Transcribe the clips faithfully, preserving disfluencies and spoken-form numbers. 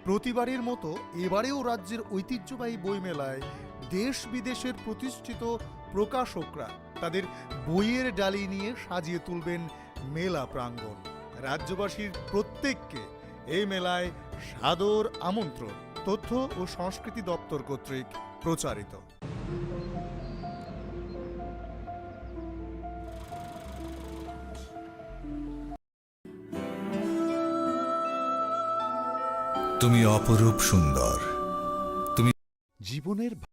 প্রতিবারের মতো এবারেও রাজ্যের ঐতিহ্যবাহী বইমেলায় দেশ বিদেশের প্রতিষ্ঠিত প্রকাশকরা তাদের বইয়ের ডালি নিয়ে সাজিয়ে তুলবেন মেলা প্রাঙ্গণ। রাজ্যবাসীর প্রত্যেককে এই মেলায় সাদর আমন্ত্রণ। তথ্য ও সংস্কৃতি দপ্তর কর্তৃক প্রচারিত। তুমি অপরূপ সুন্দর। তুমি জীবনের ভা-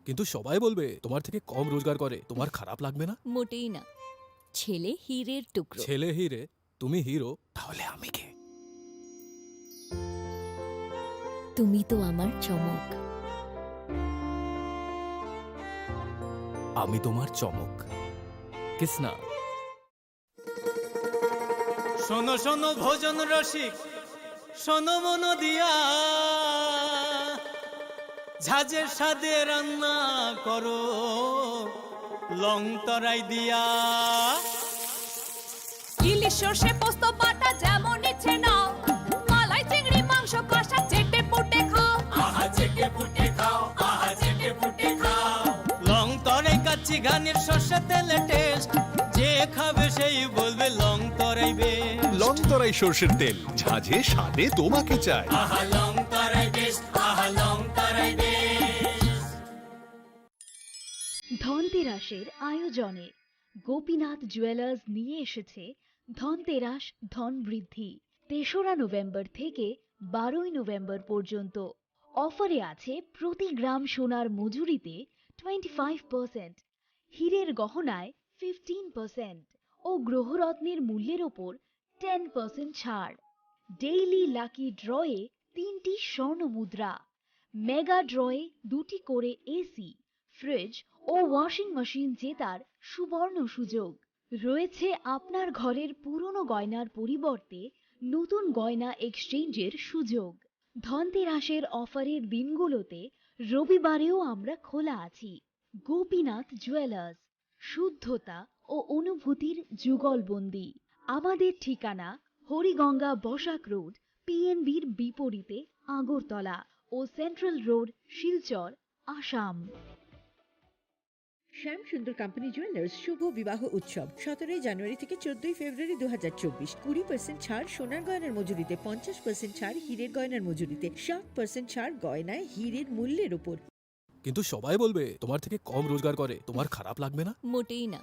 কিন্তু সবাই বলবে তোমার থেকে কম রোজগার করে, তোমার খারাপ লাগবে না? মোটেই না। ছেলে হীরের টুকরো। ছেলে হীরে, তুমি হিরো, তাহলে আমি কে? তুমি তো আমার চমক। আমি তোমার চমক। কিসনা। শোনো শোনো ভোজন রসিক, শোনো মন দিয়া, ঝাঁঝের স্বাদে রান্না করো লং তরাই দিয়া। ইলিশ সর্ষে পোস্ত বাটা যেমন ইচ্ছে নাও, মালাই চিংড়ি মাংস কষা চেটে পুটে খাও। আহা চেটে পুটে খাও, আহা চেটে পুটে খাও। লং তরাই কাচ্চি ঘানির সর্ষে তেলে টেস্ট, যে খাবে সেই বলবে লং তরাই বেস্ট। লং তরাই সর্ষের তেল, ঝাঁঝে স্বাদে তোমাকে চাই। আহা লং তরাই বেস্ট, আহা লং তরাই বেস্ট। ধনতেরাসের আয়োজনে গোপীনাথ জুয়েলার্স নিয়ে এসেছে ধনতেরাস ধন বৃদ্ধি। তেসরা নভেম্বর থেকে বারোই নভেম্বর পর্যন্ত অফারে আছে প্রতি গ্রাম সোনার মজুরিতে টোয়েন্টি ফাইভ পার্সেন্ট, হীরের গহনায় ফিফটিন পার্সেন্ট ও গ্রহরত্নের মূল্যের ওপর টেন পার্সেন্ট ছাড়। ডেইলি লাকি ড্রয়ে তিনটি স্বর্ণ মুদ্রা, মেগা ড্রয়ে দুটি করে এসি, ফ্রিজ ও ওয়াশিং মেশিন জেতার সুবর্ণ সুযোগ। রয়েছে আপনার ঘরের পুরনো গয়নার পরিবর্তে নতুন গয়না এক্সচেঞ্জের সুযোগ। ধনতেরাসের অফারের দিনগুলোতে রবিবারেও আমরা খোলা আছি। গোপীনাথ জুয়েলার্স, শুদ্ধতা ও অনুভূতির যুগলবন্দি। আমাদের ঠিকানা হরিগঙ্গা বসাক রোড, পিএনবির বিপরীতে আগরতলা ও সেন্ট্রাল রোড, শিলচর, আসাম। শ্যাম সুন্দর কোম্পানি জুয়েলার্স শুভ বিবাহ উৎসব সতেরোই জানুয়ারি থেকে চোদ্দই ফেব্রুয়ারি দু হাজার চব্বিশ। কুড়ি পার্সেন্ট ছাড় সোনার গয়নার মজুরিতে, পঞ্চাশ পার্সেন্ট ছাড় হীরের গয়নার মজুরিতে, সাত পার্সেন্ট ছাড় গয়নায় হীরের মূল্যের ওপর। কিন্তু সবাই বলবে তোমার থেকে কম রোজগার করে, তোমার খারাপ লাগবে না? মোটেই না।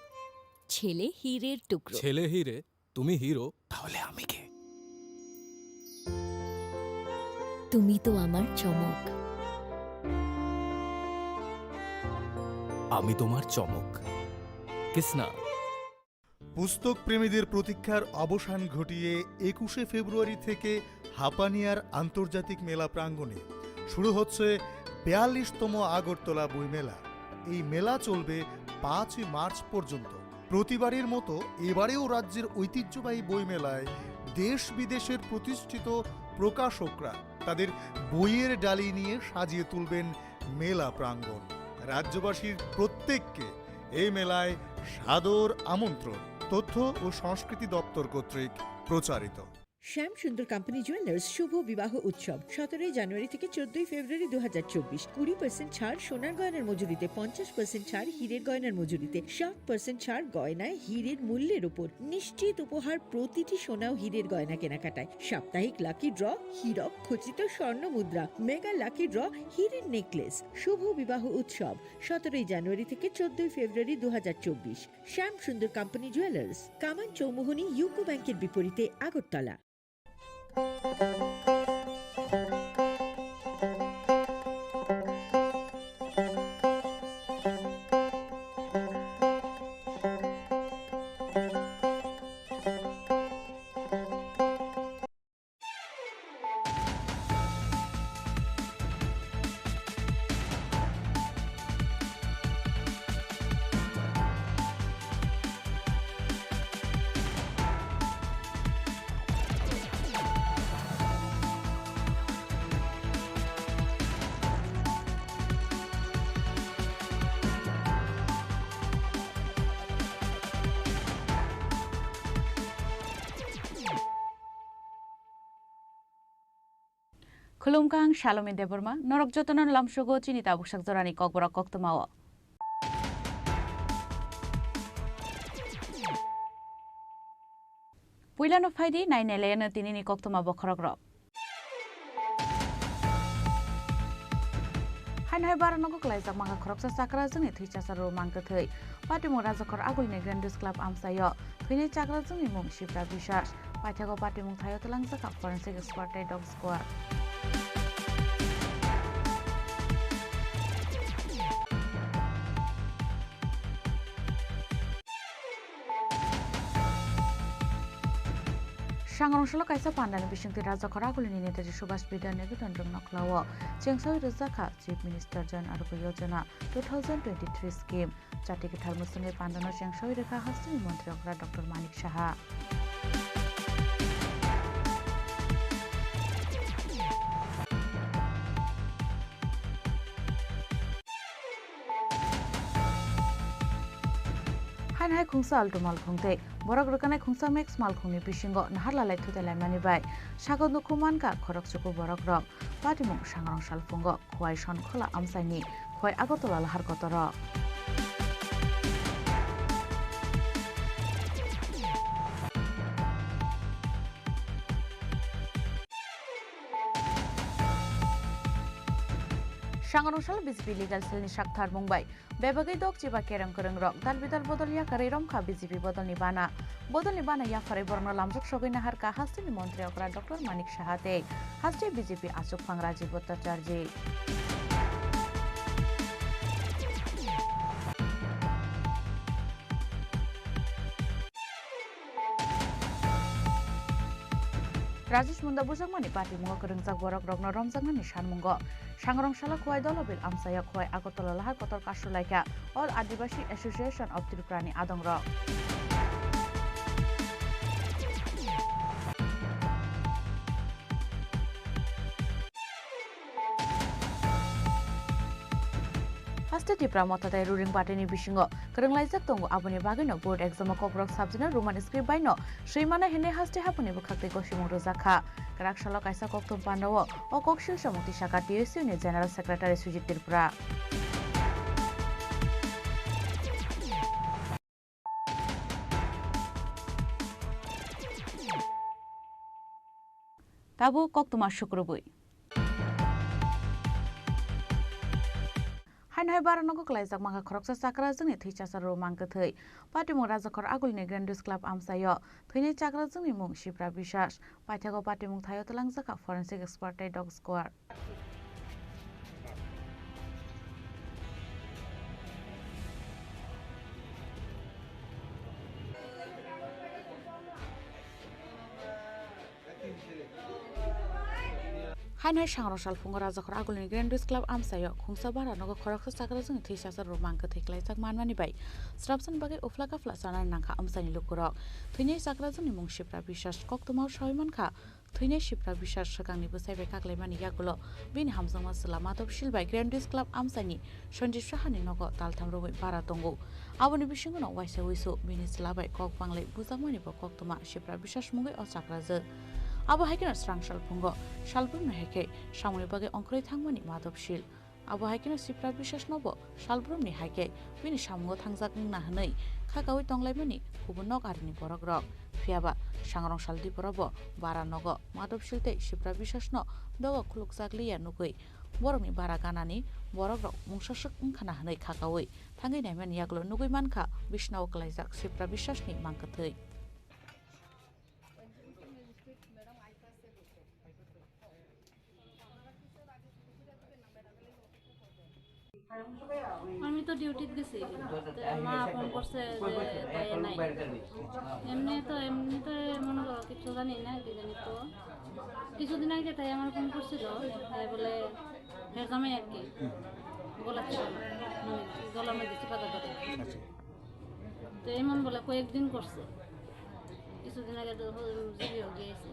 ছেলে হীরের টুকরো। ছেলে হীরে, তুমি হিরো, তাহলে আমি কে? তুমি তো আমার চমক। আমি তোমার চমক। কিসনা। পুস্তক প্রেমীদের প্রতীক্ষার অবসান ঘটিয়ে একুশে ফেব্রুয়ারি থেকে হাপানিয়ার আন্তর্জাতিক মেলা প্রাঙ্গণে শুরু হচ্ছে বিয়াল্লিশতম আগরতলা বইমেলা। এই মেলা চলবে পাঁচই মার্চ পর্যন্ত। প্রতিবারের মতো এবারেও রাজ্যের ঐতিহ্যবাহী বইমেলায় দেশ বিদেশের প্রতিষ্ঠিত প্রকাশকরা তাদের বইয়ের ডালি নিয়ে সাজিয়ে তুলবেন মেলা প্রাঙ্গণ। রাজ্যবাসীর প্রত্যেককে এই মেলায় সাদর আমন্ত্রণ। তথ্য ও সংস্কৃতি দপ্তর কর্তৃক প্রচারিত। শ্যাম সুন্দর কোম্পানি জুয়েলার্স শুভ বিবাহ উৎসব সতেরোই জানুয়ারি থেকে চোদ্দই ফেব্রুয়ারি দু হাজার চব্বিশ। কুড়ি পার্সেন্ট ছাড় সোনার গয়নার মজুরিতে, পঞ্চাশ পার্সেন্ট ছাড় হীরের গয়নার মজুরিতে, সাত পার্সেন্ট ছাড় গয়নায় হীরের মূল্যের উপর। নিশ্চিত উপহার প্রতিটি সোনা ও হীরের গয়না কেনাকাটায়। সাপ্তাহিক লাকি ড্র, হীরক খচিত স্বর্ণ মুদ্রা, মেগা লাকি ড্র, হীরের নেকলেস। শুভ বিবাহ উৎসব সতেরোই জানুয়ারি থেকে চোদ্দই ফেব্রুয়ারি দু হাজার চব্বিশ। শ্যাম সুন্দর কোম্পানি জুয়েলার্স, কামান চৌমুহনী ইউকো ব্যাংকের বিপরীতে, Agartala. Khulumkha, ang Salomi Debbarma, norok jotono lamsogo chini tabuksak jorani kokborok koktwmao. Puilano phaidi, nai nailayano tinini koktwma bokhorokrok. Haino hai bara nogo kwlaijak mangkha khoroksa chakrajwngni thwi chasaro mangkwthwi. Patimung Rajakhor Agulini Grand Dues Club amchaio thwinai chakrajwngni mung Shipra Biswas. Paithago patimung thaio twlangjak kha forensic expert tei dog squad. Sangrong salo kaisa pandani bisingtwi Rajakhor Agulini Netaji Subhas Bidya Nikitan rwngno khlao chengsawi rwjak kha Chief Minister Jan Arogya Yojana two thousand twenty-three scheme. Chati kwthar mwswngwi pandano chengsawi rwkha hasteni montri okra Doctor Manik Saha. Haino hai khungsa altu malkhung tei borok rwkhanai khungsa mix malkhungni bisingo naharlalai thutai laimani bai sago nukhu mankha khorokchuku borokrok. Patimung Sangrong salphungo Khowai Sonkhola amchaini Khowai Agartala lahar kotoro. Sangrong salo B J P legal cell ni saktharmung bai bebagwi dok chiba kereng kwrwng rok dal bidal bodol yakarwi romkha B J P bodolni bana. Bodolni bana yapharwi borokno lamjak sogwi naharkha hasteni montri okra Doctor Manik Saha tei haste B J P achukphang Rajiv Bhattacharjee. Rajesh Munda bujakmani patimungo kwrwngjak borok rokno romjaknani sanmungo Sangrong salo Khowai Dolobil amchaio Khowai Agartala lahar kotor kasulaikha All Adivasi Association of Tripura ni adongrok. Haste Tipra Motha tei ruling party ni bisingo kwrwnglaijak tongo, aboni bagwino board exam o kokrok subject no Roman script bai no swi mano hinwi haste haphangni bwkhak tei gosimung rwjak kha. Kwrak salo kaisa koktwm pandao o kok silsa mung tisakha T S U ni General Secretary Sujit Tripura. Tabuk koktwma sukrubwi. Haino hai bara nogo kwlaijak mangkha khoroksa chakrajwngni thwi chasaro mangkwthwi. Patimung Rajakhor Agulini Grand Dues Club amchaio thwinai chakrajwngni mung Shipra Biswas. Paithago patimung thaio twlangjakha forensic expert tei dog squad. Haino hai sangrong salphungo Rajakhor Agulini Grand Dues Club amchaio khungsa bara nogo khoroksa chakrajwngni thwi chasaro mangkwthwi kwlaijak manmani bai swrapsani bagwi uphla kaphla chanani nangkha amchaini lukurok. Thwinai chakrajwngni mung Shipra Biswas koktwmao sawi mankha. Thwinai Shipra Biswas swkangni bwsai bai kaklaimani yagulo bini hamjakma chwla Madhab Sil bai Grand Dues Club amchaini Sanjeev Sahani nogo taltham romwi bara tongo. Aboni bisingono waisa wisu bini chwla bai kok banglai bujakmani bo koktwma Shipra Biswas mungwi o chakrajwk. Abo hai kheno srang salphungo salbrumni hai khe samungni bagwi ongkhorwi thangmani Madhab Shil. Abo hai kheno Sipra Biswas nobo salbrumni hai khe bini samungo thangjak wngna hwnwi khakaui tonglaimani kubun nok arini borokrok. Phiyaba sangrong sal diporobo bara nogo Madhab Shil tei Sipra Biswas no dogo khulukjak liya nugwi borokni bara ganani borokrok mungsaswk wngkhana hwnwi khakaui thangwi naimani yagulo nugwi mankha bisnao kwlaijak Sipra Biswas ni mangkwthwi. আমি তো ডিউটিত গেছি, তো মা ফোন করছে যে তাই নাই। এমনি তো, এমনি তো মনে করো কিচ্ছু জানি না, কি জানি তো। কিছুদিন আগে তাই আমার ফোন করছিল, তাই বলে হের জামাই আর কি, গলা ছিল, মানে গলার মধ্যে চিপা ধরে। আচ্ছা। তো এমন বলে কয়েকদিন করছে, কিছুদিন আগে তো হ-, জিবিও গিয়েছে।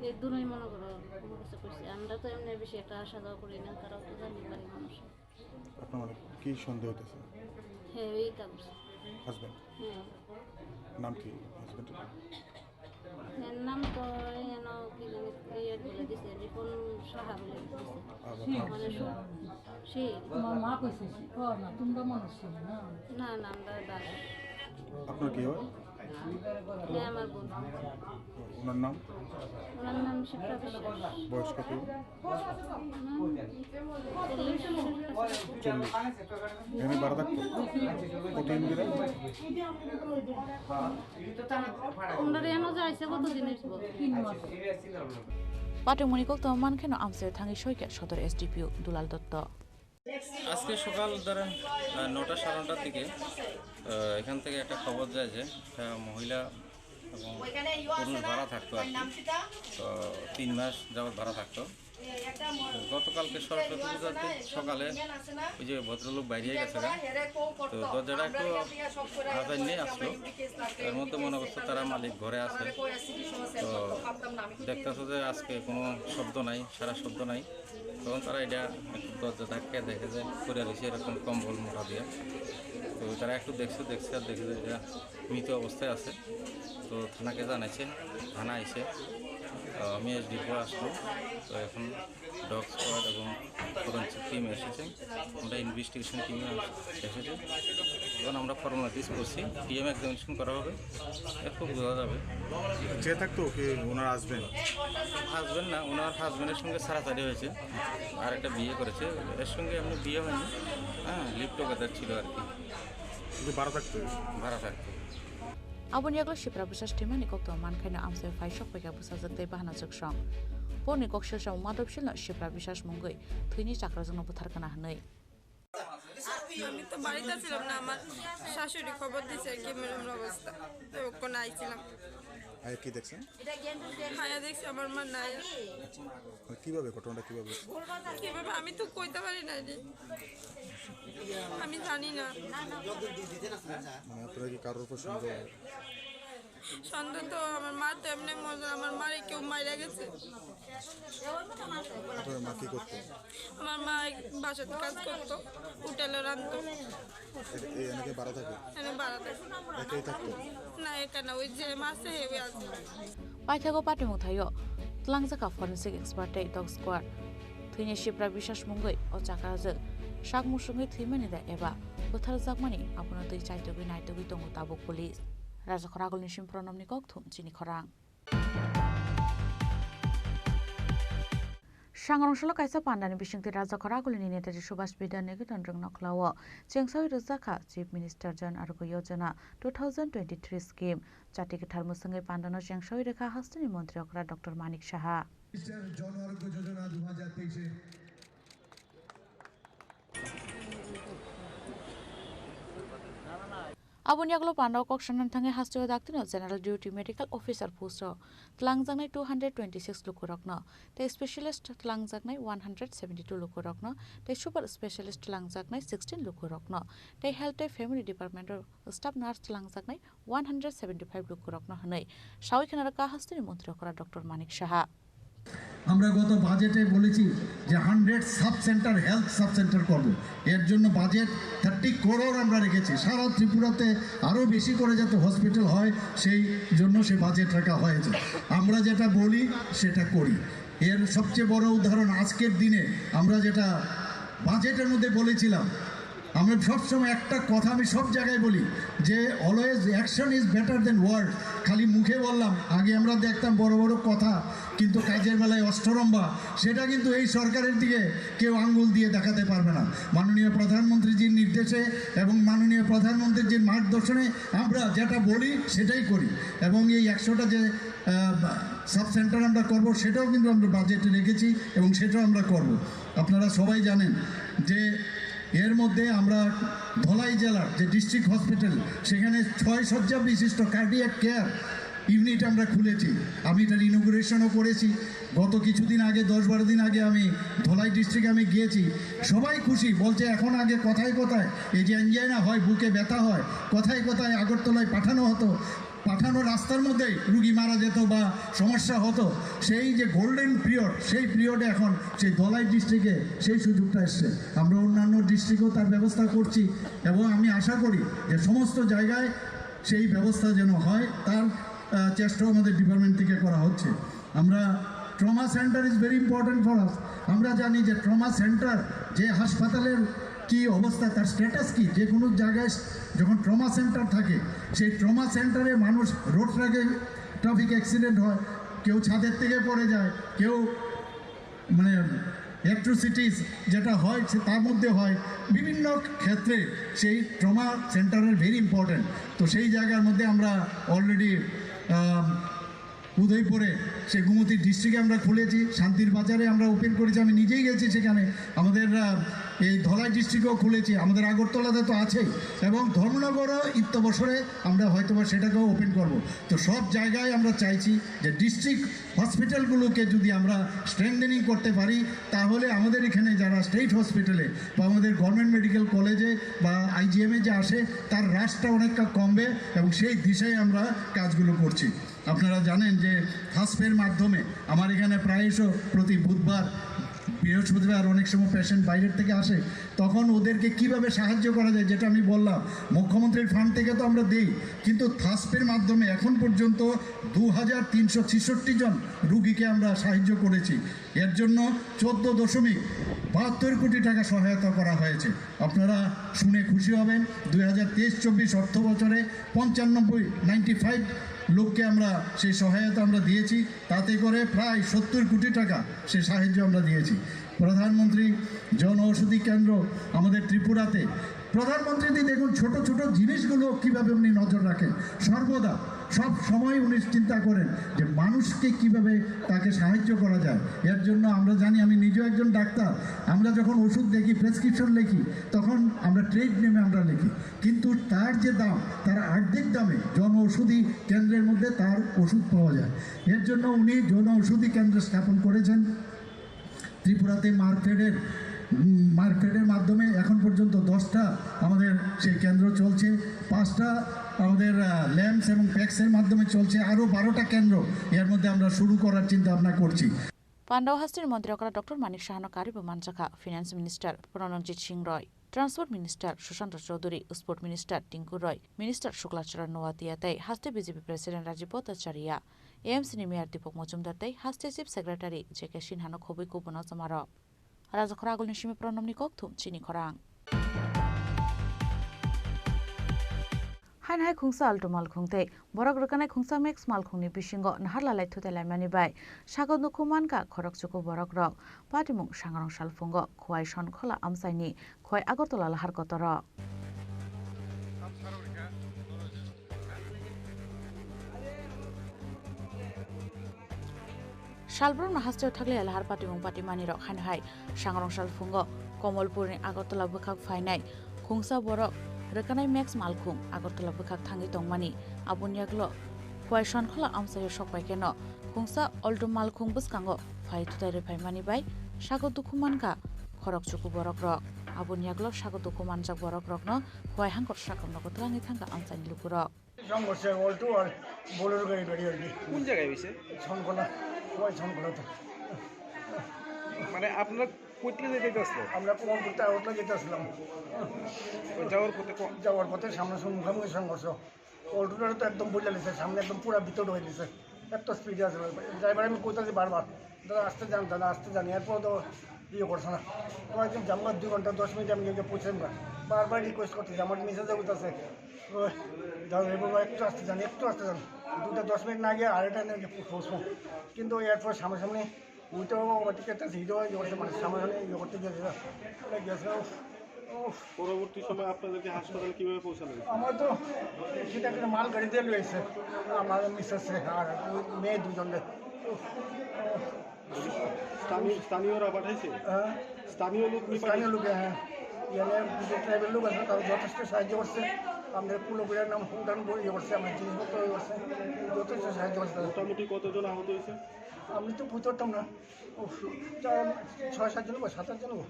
এই দুটোই মনে করো কোনো কিছু করছে। আমরা তো এমনি বেশি একটা আসা যাওয়া করি না, তারাও তো জানি বাড়ির মানুষ। আপনার মানে কি সন্দেহ হইতেছে? হ্যাঁ, ওই তা করছে। হাজবেন্ড? হ্যাঁ। নাম কি হাজবেন্ডের? এর নাম তো এন কি জানি, ইয়ে বলে দিছে, রিপন সাহা বলে দিছে। আর আপনার? মানে সু-, শীল। তোমার মা কইছে শীল। ও না, তোমরা মানুষ শীল না? না, না, আমরা দাদা। আপনার কি হয়? হ্যাঁ, আমার বোন। ওনার নাম? ওনার নাম শিপ্রা বিশ্বাস। বয়স কত? হুম, চল্লিশ। চল্লিশ। এখানে ভাড়া থাকতো? কতদিন ধরে? ওনারা এনে যাইছে কতদিন হইছে? তিন মাস। Patimoni kokthoma mankheno amchaio thangwi soikha Sodor S D P O Dulal Dotto. আজকে সকাল ধরেন, আহ, নটা সাড়ে নটার দিকে, আহ, এখান থেকে একটা খবর যায় যে একটা মহিলা এবং পুরুষ ভাড়া থাকতো আর কি। তো তিন মাস যাবত ভাড়া থাকতো। তো গতকালকে সরস্বতী পূজার দিন সকালে ওই যে ভদ্রলোক বাইরে গেছে গা, তো দরজাটা একটু আজান নিয়ে আসলো, এর মধ্যে মনে করছে তারা মালিক ঘরে আছে। তো দেখতেছে যে আজকে কোনো শব্দ নাই, সারা শব্দ নাই। তখন তারা এটা একটু দরজা ধাক্কা দেখে যে পড়ে রয়েছে এরকম কম্বল মোটা দিয়ে। তো তারা একটু দেখছে, দেখছে আর দেখে যে এটা মৃত অবস্থায় আছে। তো থানাকে জানাইছে, থানা আইছে। তো আমি এসডিপিও আসলাম। তো এখন ডগ স্কোয়াড এবং ফরেন্সিক টিম এসেছে, আমরা ইনভেস্টিগেশন টিমে এসেছে। এখন আমরা ফর্মালিটিস করছি, ডিএম এক্সামিনেশন করা হবে, এরপর বোঝা যাবে। যে থাকতো কি ওনার হাজবেন্ড? হাজবেন্ড না, ওনার হাজবেন্ডের সঙ্গে ছাড়াছাড়ি হয়েছে, আর একটা বিয়ে করেছে, এর সঙ্গে এমনি বিয়ে হয়নি, হ্যাঁ, লিভ টুগেদার ছিল আর কি। কিন্তু ভাড়া থাকতো? ভাড়া থাকতো। Aboni yagulo Sipra bwsa thwimani kokthoma mankhaino amchai phai sok paikha bwsajwk tei bahanajwk song. Porni kok selsa Madhab Shilno Sipra bwsa mungwi thwini chakrajakno butharkana hwnwi. আমি তো বাড়িতে ছিলাম না, আমার শাশুড়ি খবর দিছে কি এমন এমন অবস্থা, তো ওখানে আইছিলাম। আয়া কি দেখছেন? আয়া দেখছি আমার মা নাই। মানে কিভাবে, ঘটনাটা কিভাবে ঘটছে? কিভাবে আমি তো কইতে পারি না রে, আমি জানি না। মানে আপনারা কি কারোর উপর সন্দেহ? সন্দেহ তো আমার মা তো এমনি মজা, আমার মারে কেউ মাইরা গেছে। আপনার মা কি করতো? আমার মা এক বাসাতে কাজ করতো, হোটেলে রান্ধতো। এ-, এই এলাকায় ভাড়া থাকে? এনে ভাড়া থাকে। একাই থাকতো? না, একা না, ওই যে মা আছে, হে ওই আছে। Paithago patimung thaio twlangjakha forensic expert tei dog squad. Thwini Sipra bwsa mungwi o chakrajwk sak musungwi thwimani da eba butharjakmani abono twi chaitugwi naitugwi tongo tabuk police. Rajakhor Agulni sim Pronomni kokthum chini khorang. Sangrong salo kaisa pandani bisingtwi Rajakhor Agulini Netaji Subhash Vidya Niketan rwngno khlao chengsawi rwjakha Chief Minister Jan Arogya Yojana two thousand twenty-three scheme. Chati kwthar mwswngwi pandano chengsawi rwkha hasteni montri okra Doctor Manik Saha. Minister Jan Arogya Yojana dui hajar teis. Aboni yagulo panda o kok sanani thangwi hasteo daktino General Duty Medical Officer post o twlangjaknai two hundred twenty-six lukurokno, tei specialist twlangjaknai one hundred seventy-two lukurokno, tei super specialist twlangjaknai sixteen lukurokno, tei health tei family department o staff nurse twlangjaknai one hundred seventy-five lukurokno hwnwi sawi khna rwkha hasteni montri okra Doctor Manik Saha. আমরা গত বাজেটে বলেছি যে hundred sub centre, health sub centre করবো। এর জন্য budget thirty crore আমরা রেখেছি। সারা ত্রিপুরাতে আরও বেশি করে যাতে হসপিটাল হয়, সেই জন্য সে বাজেট রাখা হয়েছে। আমরা যেটা বলি, সেটা করি। এর সবচেয়ে বড় উদাহরণ, আজকের দিনে আমরা যেটা বাজেটের মধ্যে বলেছিলাম, আমরা সবসময় একটা কথা আমি সব জায়গায় বলি যে always action is better than word। খালি মুখে বললাম, আগে আমরা দেখতাম বড় বড় কথা, কিন্তু কাজের বেলায় অষ্টরম্ভা। সেটা কিন্তু এই সরকারের দিকে কেউ আঙ্গুল দিয়ে দেখাতে পারবে না। মাননীয় প্রধানমন্ত্রীজির নির্দেশে এবং মাননীয় প্রধানমন্ত্রীজির মার্গদর্শনে আমরা যেটা বলি, সেটাই করি। এবং এই একশোটা যে সাব সেন্টার আমরা করব, সেটাও কিন্তু আমরা বাজেটে রেখেছি এবং সেটাও আমরা করব। আপনারা সবাই জানেন যে এর মধ্যে আমরা ধলাই জেলার যে ডিস্ট্রিক্ট হসপিটাল, সেখানে ছয় শয্যা বিশিষ্ট কার্ডিয়াক কেয়ার ইউনিট আমরা খুলেছি। আমি এটার ইনোগুরেশনও করেছি। গত কিছুদিন আগে, দশ বারো দিন আগে আমি ধলাই ডিস্ট্রিক্টে আমি গিয়েছি। সবাই খুশি, বলছে এখন আগে কথায় কথায় এই যে অ্যাঞ্জাইনা হয়, বুকে ব্যথা হয়, কথায় কথায় আগরতলায় পাঠানো হতো, পাঠানো রাস্তার মধ্যেই রুগী মারা যেত বা সমস্যা হতো। সেই যে গোল্ডেন পিরিয়ড, সেই পিরিয়ডে এখন সেই ধলাই ডিস্ট্রিক্টে সেই সুযোগটা এসছে। আমরা অন্যান্য ডিস্ট্রিক্টেও তার ব্যবস্থা করছি এবং আমি আশা করি যে সমস্ত জায়গায় সেই ব্যবস্থা যেন হয়, তার আহ, চেষ্টাও আমাদের ডিপার্টমেন্ট থেকে করা হচ্ছে। আমরা trauma centre is very important for us. আমরা জানি যে ট্রমা সেন্টার, যে হাসপাতালের কি অবস্থা, তার স্ট্যাটাস কি, যে কোনো জায়গায় যখন ট্রমা সেন্টার থাকে, সেই ট্রমা সেন্টারে মানুষ রোড ট্রাকে ট্রাফিক অ্যাক্সিডেন্ট হয়, কেউ ছাদের থেকে পড়ে যায়, কেউ মানে অ্যাট্রোসিটিস যেটা হয়, সে তার মধ্যে হয়। বিভিন্ন ক্ষেত্রে সেই ট্রমা সেন্টারের ভেরি ইম্পর্টেন্ট। তো সেই জায়গার মধ্যে আমরা অলরেডি উদয়পুরে, সেই গোমতী ডিস্ট্রিক্টে আমরা খুলেছি, শান্তির বাজারে আমরা ওপেন করেছি, আমি নিজেই গেছি সেখানে। আমাদের আহ, এই ধলাই ডিস্ট্রিক্টেও খুলেছি, আমাদের আগরতলাতে তো আছেই, এবং ধর্মনগরও ইত্যবসরে আমরা হয়তো বা সেটাকেও ওপেন করব। তো সব জায়গায় আমরা চাইছি যে ডিস্ট্রিক্ট হসপিটালগুলোকে যদি আমরা স্ট্রেংথেনিং করতে পারি, তাহলে আমাদের এখানে যারা স্টেট হসপিটালে বা আমাদের গভর্নমেন্ট মেডিকেল কলেজে বা আইজিএমে যে আসে, তার হ্রাসটা অনেকটা কমবে, এবং সেই দিশায় আমরা কাজগুলো করছি। আপনারা জানেন যে থাসপের মাধ্যমে আমার এখানে প্রায়শ প্রতি বুধবার, বৃহস্পতিবার অনেক সময় পেশেন্ট বাইরের থেকে আসে, তখন ওদেরকে কিভাবে সাহায্য করা যায়, যেটা আমি বললাম, মুখ্যমন্ত্রীর ফান্ড থেকে তো আমরা দেই, কিন্তু থাসপের মাধ্যমে এখন পর্যন্ত দু হাজার তিনশো ছেষট্টি জন রুগীকে আমরা সাহায্য করেছি। এর জন্য চোদ্দ দশমিক বাহাত্তর কোটি টাকা সহায়তা করা হয়েছে। আপনারা শুনে খুশি হবেন, দুই হাজার তেইশ চব্বিশ অর্থ বছরে পঁচানব্বই, নাইনটি ফাইভ লোককে আমরা সেই সহায়তা আমরা দিয়েছি। তাতে করে প্রায় সত্তর কোটি টাকা সে সাহায্য আমরা দিয়েছি। প্রধানমন্ত্রী জনঔষধি কেন্দ্র আমাদের ত্রিপুরাতে, প্রধানমন্ত্রী যদি দেখুন ছোট ছোট জিনিসগুলো কিভাবে উনি নজর রাখেন, সর্বদা সব সময় উনি চিন্তা করেন যে মানুষকে কিভাবে তাকে সাহায্য করা যায়। এর জন্য আমরা জানি, আমি নিজেও একজন ডাক্তার, আমরা যখন ওষুধ দেখি, প্রেসক্রিপশন লিখি, তখন আমরা ট্রেড নেমে আমরা লিখি, কিন্তু তার যে দাম, তার অর্ধেক দামে জনঔষধি কেন্দ্রের মধ্যে তার ওষুধ পাওয়া যায়। এর জন্য উনি জনঔষধি কেন্দ্র স্থাপন করেছেন। ত্রিপুরাতে মার্কফেডের, উম, মার্কফেডের মাধ্যমে এখন পর্যন্ত দশটা আমাদের সেই কেন্দ্র চলছে, পাঁচটা আমাদের, আহ, ল্যাম্পস এবং প্যাক্সের মাধ্যমে চলছে, আরও বারোটা কেন্দ্র এর মধ্যে আমরা শুরু করার চিন্তা ভাবনা করছি। Pandao hasteni montri okra Doctor Manik Sahano karwi bo manjakha, Finance Minister Pranojit Singh Roy, Transport Minister Sushant Chowdhury, Sport Minister Tinku Roy, Minister Shukla Charan Noatia tei haste B J P President Rajiv Bhattacharya, A M C ni Mayor Deepak Majumdar tei haste Chief Secretary J K Sinha no khobwi kubun o chama rok. Rajakhor agulni simi pronomni kokthum chini khorang. Haino hai khungsa Alto malkhung tei borok rwkanai khungsa Max malkhungni bisingo naharlalai thutai laimani bai sago nukhu mankha khorokchuku borokrok. Patimung sangrong salphungo Khowai Sonkhola amchaini Khowai Agartala lahar kotoro. Salbrumno hasteo thakliya lahar patimung patimani rok haino hai sangrong salphungo Komolpurni Agartala bwkhak phainai khungsa borok rwkanai Max malkhung Agartala bwkhak thangwi tongmani. Aboni yaglo Khowai Sonkhola amchaio sokpaikheno khungsa Alto malkhung bwskango phai thutai rwphaimani bai sago dukhu mankha khorokchuku borokrok. Aboni yaglo sago dukhu manjak borokrokno Khowai hangkor sakomnogo twlangwi thangkha amchaini lukurok. সংঘর্ষে অল্টো আর বোলেরো গাড়ি বেরিয়ে আর কি। কোন জায়গায় হয়েছে? ছনখোলা, সবাই ছনখোলাতে। মানে আপনারা কোথেকে যেতে আসলো? আমরা কোমরপুর টাওয়ারটা যেতে আসলাম। ওই যাওয়ার পথে কো- যাওয়ার পথে সামনাসামনি মুখোমুখি সংঘর্ষ। অল্টোটা তো একদম বইলা নিছে, সামনে একদম পুরা ভিতরে ঢুকে নিছে। এত স্পিডে আছে। ড্রাইভার আমি কইতাছি বারবার, "দাদা, আসতে যান, দাদা, আসতে যান।" এরপর তো ইয়ে করছে না। কয়েকদিন জামগা দুই ঘন্টা দশ মিনিট আমি গিয়ে পৌঁছলাম না। বারবার রিকোয়েস্ট করতেছি, আমার মেসেজ উঠতেছে, "ওই, দাদা, এবার একটু আসতে যান, একটু আসতে যান।" দুটা দশ মিনিট না গিয়ে আড়াইটা নিয়ে পৌঁছবো। কিন্তু এরপর সামনাসামনি উল্টো ওভারটেক করতেছে, হিরো ইয়ে করছে, মানে সামনাসামনি ইয়ে করতে গেছে, ওটা গেছে, উফ, উফ। পরবর্তী সময় আপনাদেরকে হাসপাতালে কিভাবে পৌঁছানো হয়েছে? আমার তো সেটা একটা মাল গাড়ি দিয়ে লয়েছে, আমার মিসেস আর ওই মেয়ে দুজনকে। উফ, উফ। স্থানীয়, স্থানীয়রা পাঠাইছে? হ্যাঁ। স্থানীয় লোক কি স্থানীয় পাঠাইছে? লোকে, হ্যাঁ। ইয়ানে যে ট্রাইবেল লোক আছে, তারা যথেষ্ট সাহায্য করছে। আমাদের কুলো কুড়িয়ার নাম উঠান করে ইয়ে করছে, আমার জিনিসপত্র ইয়ে করছে, যথেষ্ট সাহায্য করছে তারা। মোটামুটি কতজন আহত হয়েছে? আমি তো বুঝতে পারতাম না। উফ, চার, ছয় সাত জন বা সাত আট জন। উফ,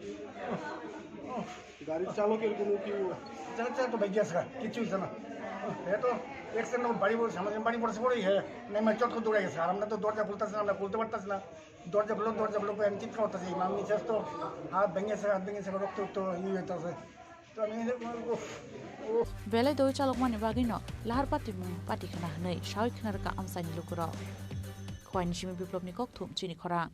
উফ। গাড়ির চালকের কোনো কি? চালক, চালক তো ভাই গেছে, কিচ্ছু হচ্ছে না। উফ, এ তো অ্যাক্সিডেন্ট বাড়ি পড়ছে, আমাদের বাড়ি পড়ছে পড়েই, হ্যাঁ, নেমে চট করে দৌড়ে গেছে। আর আমরা তো দরজা খুলতেছি না, আমরা খুলতে পারতেছি না। দরজা খুলো, দরজা খুলো করে আমি চিৎকার করতেছি। আমার মিসেস তো হাত ভেঙেছে, হাত ভেঙেছে, রক্ত রক্ত ইয়ে হইতেছে। তো আমি এই যে, উফ, উফ। Belai doi chalokmani bagwino lahar patimung pati khna hwnwi sawi khna rwkha amchaini lukurok. Khwaini simi Biplopni kokthum chini khorang.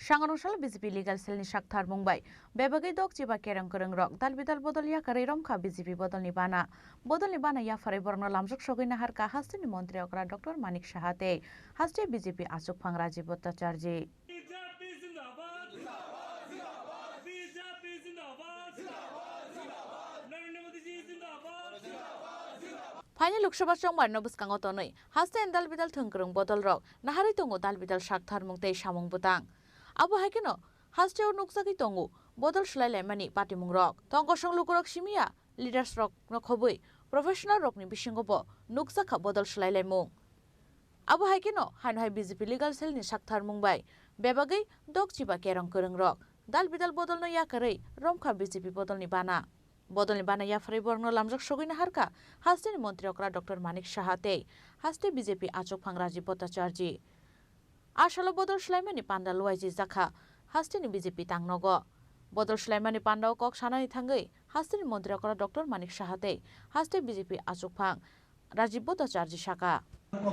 Sangrong salo B J P legal cell ni saktharmung bai bebagwi dok chiba kereng kwrwng rok dal bidal bodol yakarwi romkha B J P bodolni bana. Bodolni bana yapharwi borokno lamjak sogwi naharkha hasteni montri okra Doctor Manik Saha tei haste B J P achukphang Rajiv Bhattacharjee. B J P zindabad. B J P zindabad. Narendra Modi ji zindabad. Phaini Lok Sabha chongmarino bwskango tonwi haste dal bidal thwngkwrwng bodolrok naharwi tongo dal bidal saktharmung tei samung bwtang. Abo hai kheno hasteo nukjagwi tongo bodol swlai laimani patimungrok. Tongkosong lukurok simiya leaders rokno khobwi professional rokni bisingo bo nukjakha bodol swlai laimung. Abo hai kheno haino hai B J P legal cell ni saktharmung bai bebagwi dok chiba kerong kwrwng rok dal bidal bodolno yakarwi romkha B J P bodolni bana. Bodolni bana yapharwi borokno lamjak sogwi naharkha hasteni montri okra Doctor Manik Saha tei haste B J P achukphang Rajiv Bhattacharjee. A salo bodol swlaimani panda luaijijak kha hasteni B J P tangnogo. Bodol swlaimani pandao kok sanani thangwi hasteni montri okra Doctor Manik Saha tei haste B J P achukphang Rajiv Bhattacharjee saka.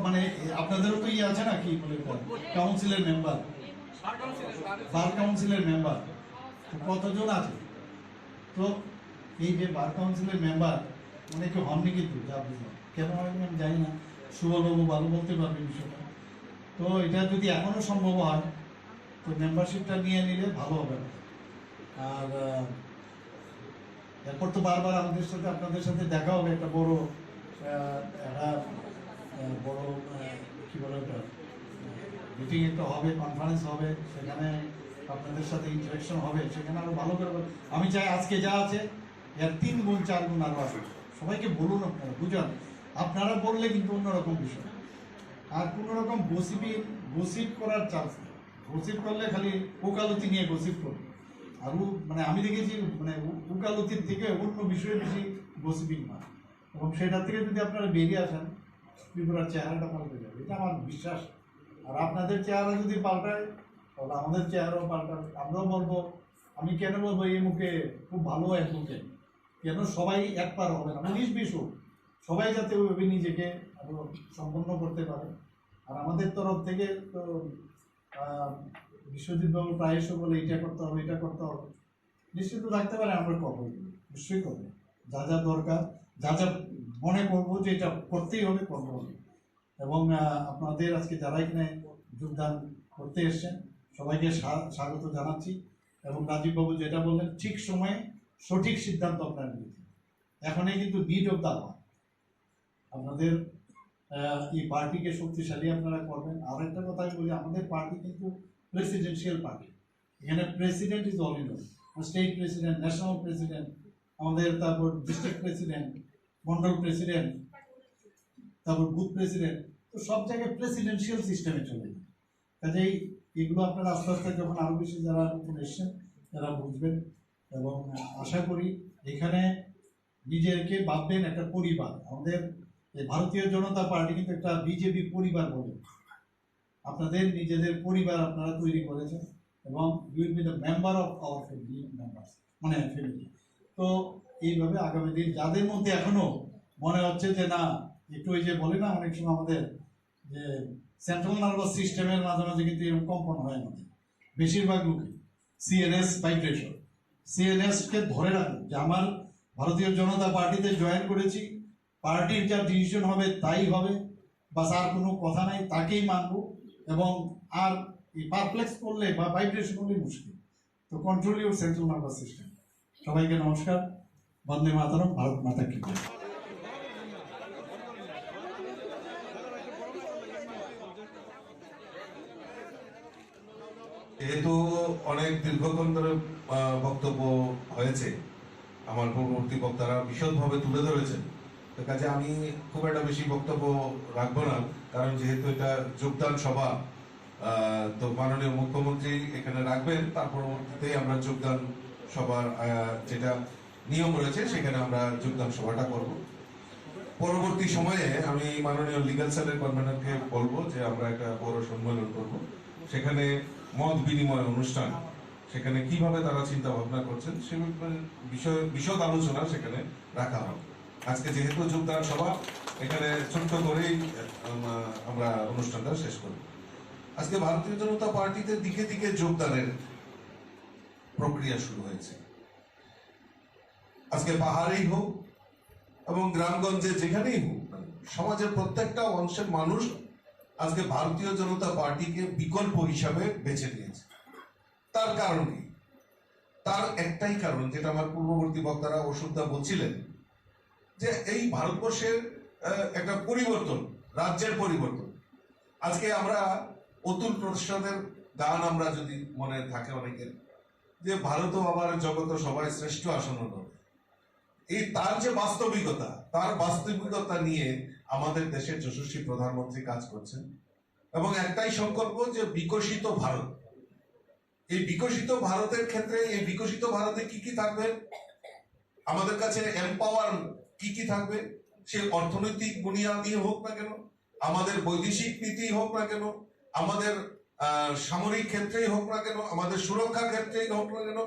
মানে আপনাদেরও তো ইয়ে আছে না, কি বলে, কাউন্সিলের মেম্বার, বার কাউন্সিলের মেম্বার তো কতজন আছে? তো এই যে বার কাউন্সিলের মেম্বার অনেকে হননি কিন্তু, যা বুঝলাম। কেন হয়নি আমি জানি না, সুবলবাবু ভালো বলতে পারবে বিষয়টা। তো এটা যদি এখনো সম্ভব হয় তো মেম্বারশিপটা নিয়ে নিলে ভালো হবে। আর আহ, এরপর তো বারবার আমাদের সাথে, আপনাদের সাথে দেখা হবে, একটা বড় আহ, একটা আহ, বড় আহ, কি বলে ওটা, মিটিং একটা হবে, কনফারেন্স হবে, সেখানে আপনাদের সাথে ইন্টারাকশন হবে, সেখানে আরো ভালো করে বল-, আমি চাই আজকে যা আছে এর তিন গুণ চার গুণ আরো আসবে। সবাইকে বলুন, আপনারা বুঝান। আপনারা বললে কিন্তু অন্যরকম বিষয়। আর কোনো রকম গসিপিং, গসিপ করার চান্স নেই। গসিপ করলে খালি ওকালতি নিয়ে গসিপ করবে। আর উ-, মানে আমি দেখেছি, মানে উ-, ওকালতির থেকে অন্য বিষয়ে বেশি গসিপিং হয়। এবং সেটা থেকে যদি আপনারা বেরিয়ে আসেন, ত্রিপুরার চেহারাটা পাল্টে যাবে, এটা আমার বিশ্বাস। আর আপনাদের চেহারা যদি পাল্টায়, তাহলে আমাদের চেহারাও পাল্টাবে। আমরাও বলবো, আমি কেন বলবো, এই মুখে খুব ভালো অ্যাডভোকেট, কেন সবাই এক পার হবে না, উনিশ বিশ হোক, সবাই যাতে ওইভাবে নিজেকে আরো সম্পন্ন করতে পারে। আর আমাদের তরফ থেকে তো আহ, বিশ্বজিৎ বাবু প্রায়শ বলে, "এটা করতে হবে, এটা করতে হবে।" নিশ্চিত রাখতে পারে আমরা করবো, নিশ্চয়ই করবো। যা যা দরকার, যা যা মনে করবো যে এটা করতেই হবে, করবো হবে। এবং আহ, আপনাদের আজকে যারা এখানে যোগদান করতে এসছেন, সবাইকে স্বা-, স্বাগত জানাচ্ছি। এবং রাজীব বাবু যেটা বললেন, ঠিক সময়ে সঠিক সিদ্ধান্ত আপনারা নিয়েছেন। এখনই কিন্তু নিড অফ দ্য আওয়ার। আপনাদের আহ, এই পার্টিকে শক্তিশালী আপনারা করবেন। আর একটা কথা আমি বলি, আমাদের পার্টি কিন্তু প্রেসিডেন্সিয়াল পার্টি। এখানে president is all in all. State president, national president, আমাদের তারপর ডিস্ট্রিক্ট প্রেসিডেন্ট, মন্ডল প্রেসিডেন্ট, তারপর বুথ প্রেসিডেন্ট, তো সব জায়গায় প্রেসিডেন্সিয়াল সিস্টেমে চলে। কাজেই এগুলো আপনারা আস্তে আস্তে যখন আরো বেশি যারা নতুন এসছেন, তারা বুঝবেন। এবং আশা করি এখানে নিজেকে ভাববেন একটা পরিবার। আমাদের এই ভারতীয় জনতা পার্টি কিন্তু একটা বিজেপি পরিবার বলে। আপনাদের নিজেদের পরিবার আপনারা তৈরি করেছেন এবং you will be the member of our family members, মানে ফ্যামিলি। তো এইভাবে আগামী দিন যাদের মধ্যে এখনো মনে হচ্ছে যে না, একটু ওই যে বলে না অনেক সময় আমাদের যে সেন্ট্রাল নার্ভাস সিস্টেমের মাঝে মাঝে কিন্তু এরকম কম্পন হয় আমাদের, বেশিরভাগ লোকে সিএনএস ভাইব্রেশন, সিএনএস কে ধরে রাখুন যে আমার ভারতীয় জনতা পার্টিতে জয়েন করেছি, পার্টির যা ডিসিশন হবে তাই হবে, বাস আর কোনো কথা নাই, তাকেই মানবো। এবং আর এই পারপ্লেক্স করলে বা ভাইব্রেশন করলে মুশকিল। তো control your central nervous system। সবাইকে নমস্কার, বন্দে মাতরম, ভারত মাতা কি জয়। যেহেতু অনেক দীর্ঘক্ষণ ধরে আহ, বক্তব্য হয়েছে, আমার পূর্ববর্তী বক্তারা বিশদভাবে তুলে ধরেছেন। তো কাজে আমি খুব একটা বেশি বক্তব্য রাখবো না, কারণ যেহেতু এটা যোগদান সভা, আহ, তো মাননীয় মুখ্যমন্ত্রী এখানে রাখবেন, তার পরবর্তীতেই আমরা যোগদান সভার আহ, যেটা নিয়ম রয়েছে সেখানে আমরা যোগদান সভাটা করব। পরবর্তী সময়ে আমি মাননীয় লিগ্যাল সেলের কনভেনরকে বলবো যে আমরা একটা বড় সম্মেলন করব, সেখানে মত বিনিময় অনুষ্ঠান, সেখানে কিভাবে তারা চিন্তা ভাবনা করছেন সে ব্যাপারে বিষয়ে বিশদ আলোচনা সেখানে রাখা হবে। আজকে যেহেতু যোগদান সভা, এখানে ছোট্ট করেই উম, আমরা অনুষ্ঠানটা শেষ করব। আজকে ভারতীয় জনতা পার্টিতে দিকে দিকে যোগদানের প্রক্রিয়া শুরু হয়েছে। আজকে পাহাড়েই হোক এবং গ্রামগঞ্জে যেখানেই হোক না কেন, সমাজের প্রত্যেকটা অংশের মানুষ আজকে ভারতীয় জনতা পার্টিকে বিকল্প হিসাবে বেছে নিয়েছে। তার কারণ কি? তার একটাই কারণ, যেটা আমার পূর্ববর্তী বক্তারা অশোকদা বলছিলেন, যে এই ভারতবর্ষের আহ, একটা পরিবর্তন, রাজ্যের পরিবর্তন। আজকে আমরা অতুল প্রসাদের গান আমরা যদি মনে থাকে অনেকের, যে ভারত ও আমার জগত সবাই শ্রেষ্ঠ আসন লড়ে। এই তার যে বাস্তবিকতা, তার বাস্তবিকতা নিয়ে আমাদের দেশের যশস্বী প্রধানমন্ত্রী কাজ করছেন এবং একটাই সংকল্প যে বিকশিত ভারত। এই বিকশিত ভারতের ক্ষেত্রে এই বিকশিত ভারতে কি কি থাকবে, আমাদের কাছে এমপাওয়ার কি কি থাকবে, সে অর্থনৈতিক বুনিয়াদি হোক না কেন, আমাদের বৈদেশিক নীতি হোক না কেন, আমাদের আহ, সামরিক ক্ষেত্রেই হোক না কেন, আমাদের সুরক্ষা ক্ষেত্রেই হোক না কেন,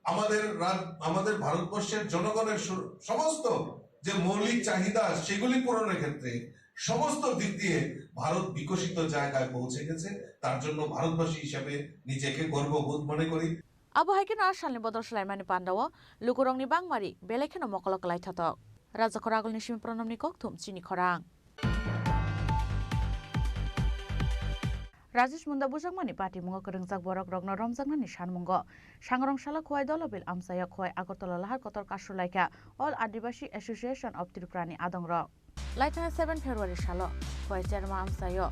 আমাদের রাজ- আমাদের ভারতবর্ষের জনগণের সুর- সমস্ত যে মৌলিক চাহিদা, সেগুলি পূরণের ক্ষেত্রে সমস্ত দিক দিয়ে ভারত বিকশিত জায়গায় পৌঁছে গেছে। তার জন্য ভারতবাসী হিসাবে নিজেকে গর্ববোধ মনে করি। Abo hai kheno a salni bodol swlaimani pandao lukurokni bangmari belai kheno mokolo kwlai thothok. Rajakhor agulni simi Pranamni kokthum chini khorang. Rajesh Munda bujakmani patimungo kwrwngjak borok rokno romjaknani sanmungo Sangrong salo Khowai Dolobil amchaio Khowai Agartala lahar kotor kasulaikha All Adibasi Association of Tripura ni adongrok. Laithana seven February salo Khowai Cherma amchaio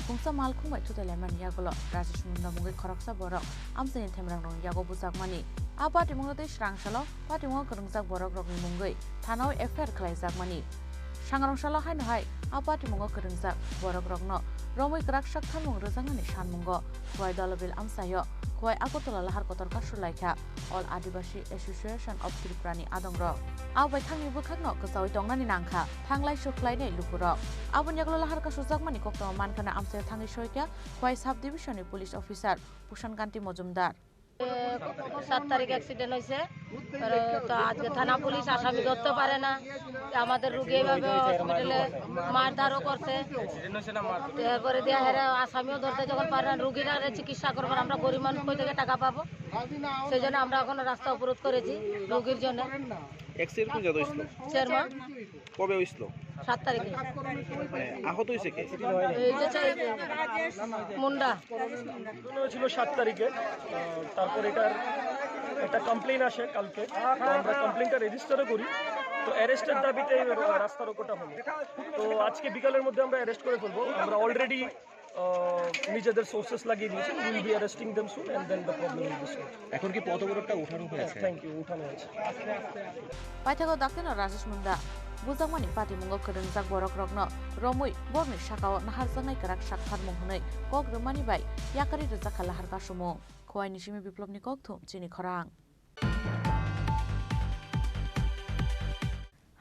khungsa malkhung bai thutailaimani yagulo Rajesh Munda mungwi khoroksa borok amchaini themrangrokni yago bujakmani. A patimungo tei srang salo patimungo kwrwngjak borok rokni mungwi thanao F I R khlaijakmani. Sangrong salo haino hai a patimungo kwrwngjak borok rokno romwi kwrak sak tharmung rwjaknani sanmungo Khowai Dolobil amchaio Khowai Agartala lahar kotor kasulaikha All Adibasi Association of Tripura ni adongrok. Abo bai thangni bwkhakno kwchaui tongnani nangkha thanglai sukhlainai lukurok. Aboni yagulo lahar kasujakmani koktwma mankhana amchaio thangwi soikha Khowai Sub Division ni Police Officer Pushan Kanti Mojumdar. সাত তারিখ অ্যাক্সিডেন্ট হয়েছে। আর তো আজকে থানা পুলিশ আসামি ধরতে পারে না। আমাদের রুগী এভাবে হসপিটালে মারধরও করছে। এরপরে দিয়ে হেরা আসামিও ধরতে যখন পারে না, রুগীরা চিকিৎসা করবার আমরা গরিব মানুষ কই থেকে টাকা পাবো? সেই জন্য আমরা এখন রাস্তা অবরোধ করেছি রুগীর জন্য। অ্যাক্সিডেন্ট কোন জায়গায় হয়েছিল? চেয়ারম্যান। কবে হয়েছিল? সাত তারিখে। মানে, আহত হয়েছে কে? এই যে ছে-, মুন্ডা। ঘটনা হয়েছিল সাত তারিখে। আহ, তারপর এটার একটা কমপ্লেন আসে কালকে, তো আমরা কমপ্লেনটা রেজিস্টারও করি। তো অ্যারেস্টের দাবিতে এই রাস্তা রোকোটা হলো। তো আজকে বিকালের মধ্যে আমরা অ্যারেস্ট করে ফেলবো। আমরা অলরেডি নিজেদের সোর্সেস লাগিয়ে দিয়েছি। We will be arresting them soon and then the problem will be solved. এখন কি পথ অবরোধটা উঠানো হয়েছে? থ্যাংক ইউ, উঠানো হয়েছে। Paithago daktino Rajesh Munda bujakmani patimungo kwrwngjak borok rokno romwi borni sakao naharjaknai kwrak sak pharmung hwnwi kok rwmani bai yakari rwjakha lahar kasumung. Khowai ni simi Biplobni kokthum chini khorang.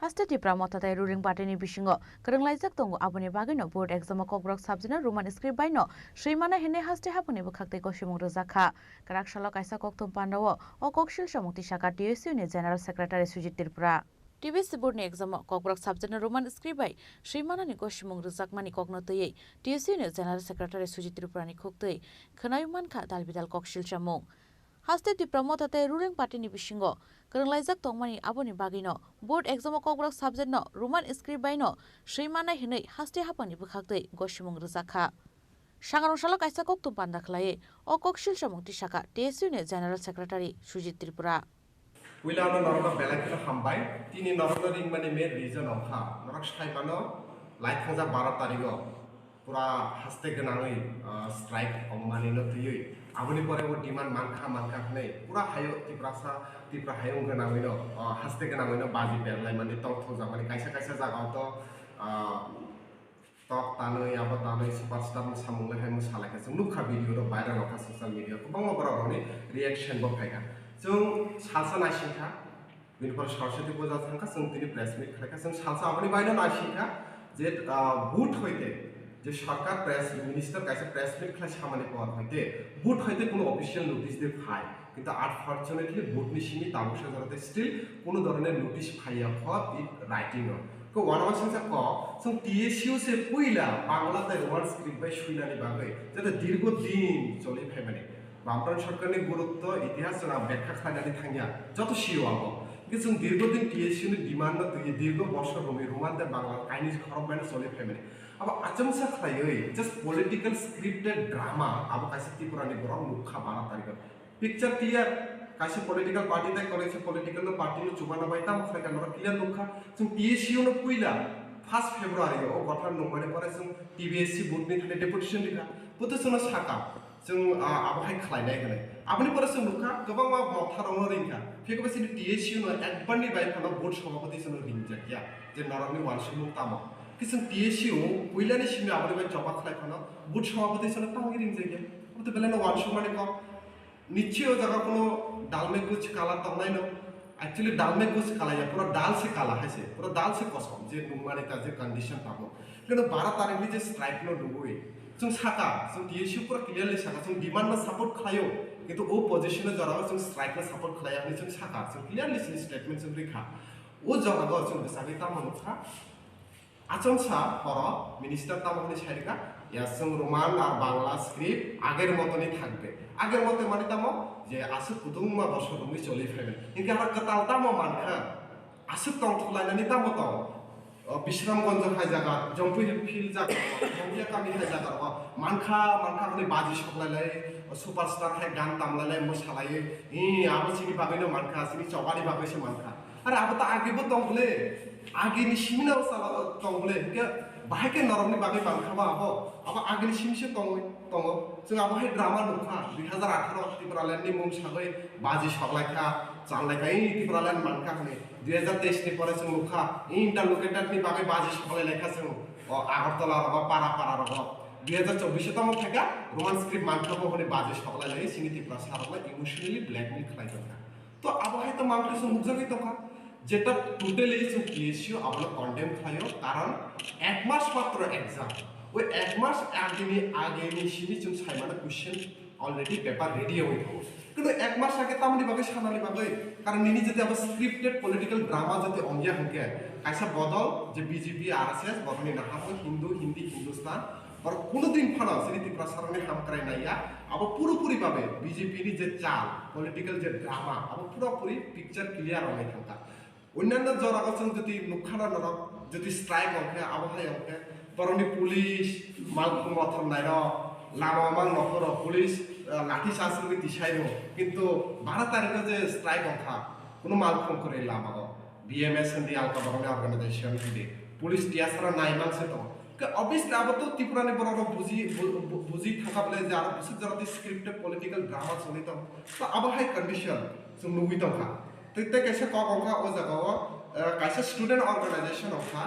Haste Tipra Motha tei ruling party ni bisingo kwrwnglaijak tongo, aboni bagwino board exam o Kokborok subject no Roman script bai no swi mana hinwi haste haphangni bwkhak tei gosimung rwjak kha. Kwrak salo kaisa kokthum pandao o kok silsamung tisakha T S U ni General Secretary Sujit Tripura. T B S C board ni exam o Kokborok subject no Roman script bai swi manani gosimung rwjakmani kokno twiwi T S U ni General Secretary Sujit Tripura ni khuktwi khwnai mankha dal bidal kok silsamung. Haste Tipra Motha tei ruling party ni bisingo kwrwnglaijak tongmani, aboni bagwino board exam o Kokborok subject no Roman script bai no swi mannai hinwi haste haphangni bwkhak twi gosimung rwjak kha. Sangrong salo kaisa kokthum panda khlaiwi o kok silsamung tisakha T S U ni General Secretary Sujit Tripura. Puila ano norokno belai kheno hambai. Tini norokno ringmani main reason wngkha, norok sai mano, lai thangjak baro tarigo pura haste gwnangwi, ah, strike wngmani no twiwi. Aboni pore bo demand mankha mankha hwnwi pura hayo Tiprasa, Tipra hayung gwnangwi no, ah, haste gwnangwi no baji berlaimani tongthokjakmani. Kaisa kaisa jagao to, ah, tok tanwi, abo tanwi, superstar ni samung le hai mwsa lai kha. Chwng nukha video rok viral wngkha social media, kwbangma borok rokni reaction bo phaikha. Chwng salsa naisingkha, bini pore Saraswati puja thangkha, chwng tini press meet khlaikha. Chwng salsa aboni baino naisingkha je, ah, but hoite je sarkar press minister kaisa press meet khlai samani por hoite but hoite kuno official notice de phai. Kintu unfortunately, board ni simi tabuksa jora tei still kuno dhoroner notice phaiya kho in writing o. Ko uanama singsa ko, chwng T S U se puila Bangla tei Roman script bai suinani bagwi jata dirgo din choli phaimani. Bamfront sarkarni gurutto itihas chwng ang bekha khlainani thangya, joto sio abo. Hwnkhe chwng dirgo din T S U ni demand no twiwi dirgo bosor romwi Roman tei Bangla kainwi khorok baino choli phaimani. Abo achomsa khlaiwi just political scripted drama abo kaisa Tripura ni borok nukha bara tarikh o. Picture clear, kaisa political party tei kaisa political no party no chubana bai tamo khlai kha norok clear nukha. Chwng T S U no puila first February o gothan nungmani pore chwng T B S C board ni thani deputation rikha. Boto chwngno saka, chwng, ah, abo hai khlainai hwnwi. Aboni pore chwng nukha kwbangma motha rokno ringkha. Phiya khe chini T S U no ekbar ni bai phano board sabhapati chwngno ringjakya je norokni uansukmung tamo. Khe chwng T S U puilani simi aboni bai choba khlai phano board sabhapati chwngno tamo ringjakya. Abo to belai no uansukmani kok. Nichi o jaga kuno dalme kuch kala tongnai no. Actually dalme kuch kala ya, pura dal se kala hai se, pura dal se kosom je nungmani ta je condition tamo. Kino bara tarikh ni je strike no nugui. Chwng saka, chwng T S U pura clearly saka, chwng demand no support khlaio. Kintu o position o jora o chwng strike no support khlaiya hwnwi chwng saka, chwng clearly chini statement chwng rikha. O jaga o chwng bwsagwi tamo nukha. Achomsa horo minister tamo hwnwi sai rwkha, ya chwng Roman ar Bangla script ager motoni thakbe. Ager mote mani tamo je aswk kudungma bosor romwi choli phaimani. Hinkhe aro kwtal tamo mankha? Aswk tongthok lainani tamo tong? O, Bisramganj hai jaga, Jampui Hill jaga, Jampui kami hai jaga rogo mankha, mankha hwnwi baji sok lailai, o, superstar hai gan tam lailai, mwsa lai, i, abo chini bagwino mankha, chini chobani bagwi se mankha. Are abo ta age bo tong le, age ni simi na sala tong le, ke bahai ke norok ni bagwi mankha ba abo, abo age ni simi se tong tongo. Chwng abo hai drama nukha, dui hazar atharo Tipraland ni mung sagwi baji sok lai kha, chal lai kha, i Tipraland mankha hwnwi. Dui hazar teis ni pore chwng nukha, i interlocutor ni bagwi baji sok lai lai kha chwng, o Agartala rogo, Para Para rogo. Dui hazar chobbish o tamo phaikha, Roman script mankha bo hwnwi baji sok lai lai, chini Tiprasa rokno emotionally blackmail khlai tongkha. To abo hai to mankha chwng nukjagwi tongkha. Jeta totally chwng T S U abono condemn khlaio, karon ek mas matro exam. Oi ek mas agini, agini simi chwng saimano question already paper ready oi thango. Kintu ek mas age tamoni bagwi sanani bagwi, karon nini jodi abo scripted political drama jodi ongya hwnkhe, kaisa bodol je B J P, R S S, bodolni naharmung Hindu, Hindi, Hindustan, borok kuno din phano chini Tiprasa rokni hamkrai naiya, abo purapuri babe B J P ni je chal, political je drama, abo purapuri picture clear ongwi thangkha. Onnanno jorao chwng jodi nukha na norok, jodi strike ongkhe, abo hai ongkhe, borokni police, malkhung mothor nairok, lama mang nokhoro police, ah, lathi charge wngwi tisai rwo. Kintu bara tarikho je strike ongkha, kuno malkhung kwrwi lamao, B M S hwnwi alka borokni organization hwnwi, police tiyasara nai mang se tongo. Ke obviously abo to Tripura ni borok rok buji, bu-, bu-, buji thangkha bole je aro bwswk jora tei script tei political drama choli tongo. To abo hai condition chwng nugwi tongkha. Tei, tei kaisa kok wngkha o jaga o, eh, kaisa student organization wngkha,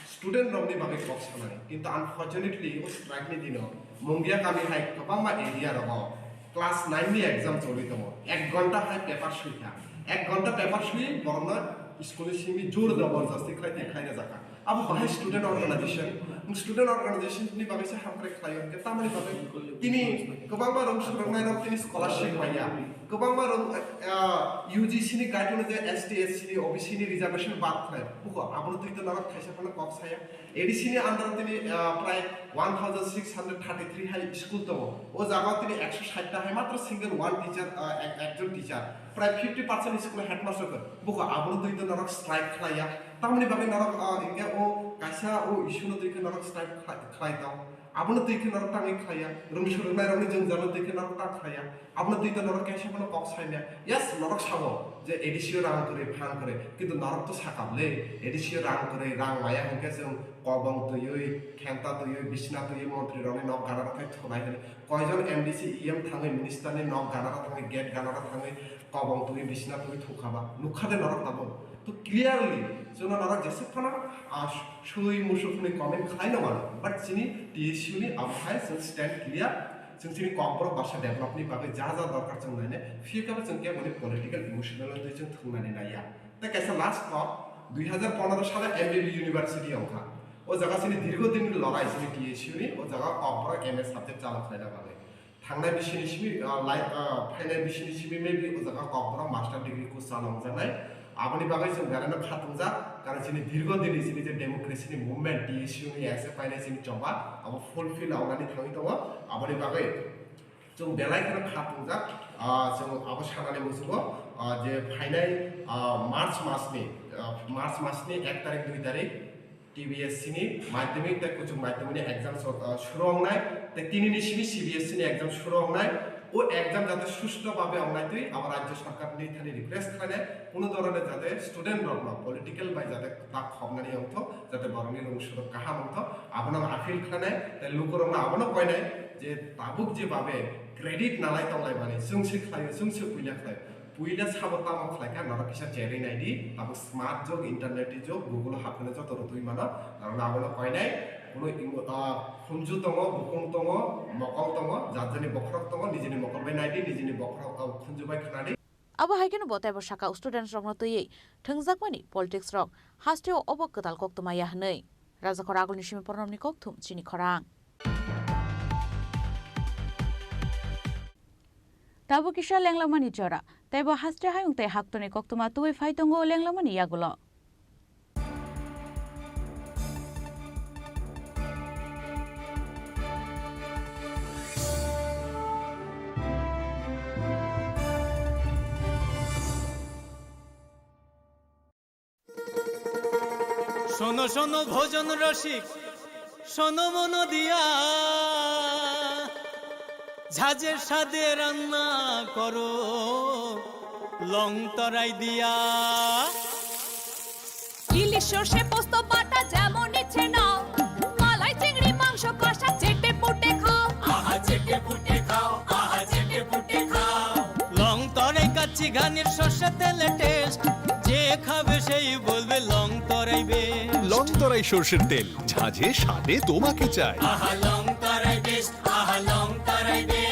student rokni bagwi kok sanai. Kintu unfortunately o strike ni dino Mungia kami hai kwbangma area rogo class nine ni exam choli tongo. Ek ghonta hai paper sui kha. Ek ghonta paper sui borokno School ni simi jor jabardasti khlai tei khlai rwjak kha. Abo bahai student organization, student organization ni bagwi se hamkrai khlai o, hwnkhe tamoni bagwi tini kwbangma rwng swrwngnai rok tini scholarship manya, kwbangma rwng, ah, U G C ni guideline je S T, S C ni, O B C ni reservation bad khlai, buko abono twi to norok thaisa phano kok saya. A D C ni under tini, ah, prai one thousand six hundred thirty three hai school tongo. O jaga tini ekso sait ta hai matro single one teacher, ah, ek-, ekjon teacher. Prai fifty percent school headmaster khe. Buko abono twi to norok strike khlai ya. Tamoni bagwi norok, ah, hwnkhe o kaisa o issue no twi khe norok strike khlai, khlai tong. Abono twi khe norok tangwi khlai ya. Rwng swrwngnai rokni jwngjal no twi khe norok tang khlai ya. Abono twi to norok kaisa phano kok sai maya. Yes, norok sao je A D C o rang kwrwi, phan kwrwi. Kintu norok to sakha le, A D C o rang kwrwi, rang maya hwnkhe chwng kobong twiwi, khenta twiwi, bisna twiwi montri rokni nok gana rok khai thunai hwnwi. Koijon M D C, E M thangwi, minister ni nok gana rok thangwi, gate gana rok thangwi, kobong twiwi, bisna twiwi thukha ba. Nukha de norok tabuk. To clearly, chwngno norok jesuk phano, ah, swi musuk hwnwi comment khlai no mano. But chini T S U ni abo hai chwng stand clear. Chwng chini Kokborok basa develop ni bagwi ja ja dorkar chwng nainai, phiya khe bo chwng kebo ni political emotional twi chwng thwngnani naiya. Tei kaisa last kok, dui hazar pondro salo M B B University wngkha. O jaga chini dirgo din ni lorai chini T S U ni, o jaga Kokborok M A subject chalo khlaina bagwi. Thangnai bisini simi, ah, lai, ah, phainai bisini simi maybe o jaga Kokborok master degree course chalo wngjaknai. Aboni bagwi chwng belai no khatungjak, karon chini dirgo dini chini je democracy ni movement, T S U ni S A painai chini choba, abo fulfill wngnani thangwi tongo. Aboni bagwi chwng belai kheno khatungjak, ah, chwng abo sanani muchungo, ah, je phainai, ah, March masni, ah, March masni ek tarik, dui tarik, T B S C ni madhyamik tei kuchuk madhyamik ni exam so, ah, shuru wngnai, tei tini ni simi C B S C ni exam shuru wngnai. O exam jate susto babe wngnai twi abo rajya sarkar ni thani request khlainai, kuno dhoroner jate student rokno political bai jate tak khobnani wngthok, jate borokni rwng swrwng kaham wngthok, abono ang appeal khlainai, tei lukurokno abono koinai je tabuk je babe credit nalai tonglaimani, chwng se khlaio, chwng se puila khlaio. Puila sabo tamo khlai kha, norok kisa cherwi nai di, tabuk smart jug, internet ni jug, Google o hapkheno joto rwtwi mano, norokno abono koinai, kuno imo, ah, khunju tongo, bukung tongo, mokol tongo, jat jani bokhorok tongo, nijini mokol bai nai di, nijini bokhorok, ah, khunju bai khna di. Abo hai kheno bo teibo saka students rokno twiwi thwngjakmani politics rok hasteo obo kwtal koktwma ya hwnwi. Rajakhor agulni simi Pronomni kokthum chini khorang. Tabuk kisa lenglamani jora, teibo haste hayung tei haktorni koktwma tubui phai tongo lenglamani yagulo. শোনো শোনো ভোজন রসিক, শোনো মন দিয়া, ঝাঁঝে স্বাদে রান্না করো লং তরাই দিয়া। ইলিশ সর্ষে পোস্ত বাটা যেমন ইচ্ছে নাও, মালাই চিংড়ি মাংস কষা চেটে পুটে খাও। আহা চেটে পুটে খাও, আহা চেটে পুটে খাও। লং তরাই কাচ্চি ঘানির সর্ষে তেলে টেস্ট, যে খাবে সেই বলবে লং তরাই বেস্ট। লং তরাই সর্ষের তেল, ঝাঁঝে স্বাদে তোমাকে চাই। আহা লং তরাই বেস্ট, আহা লং তরাই বেস্ট।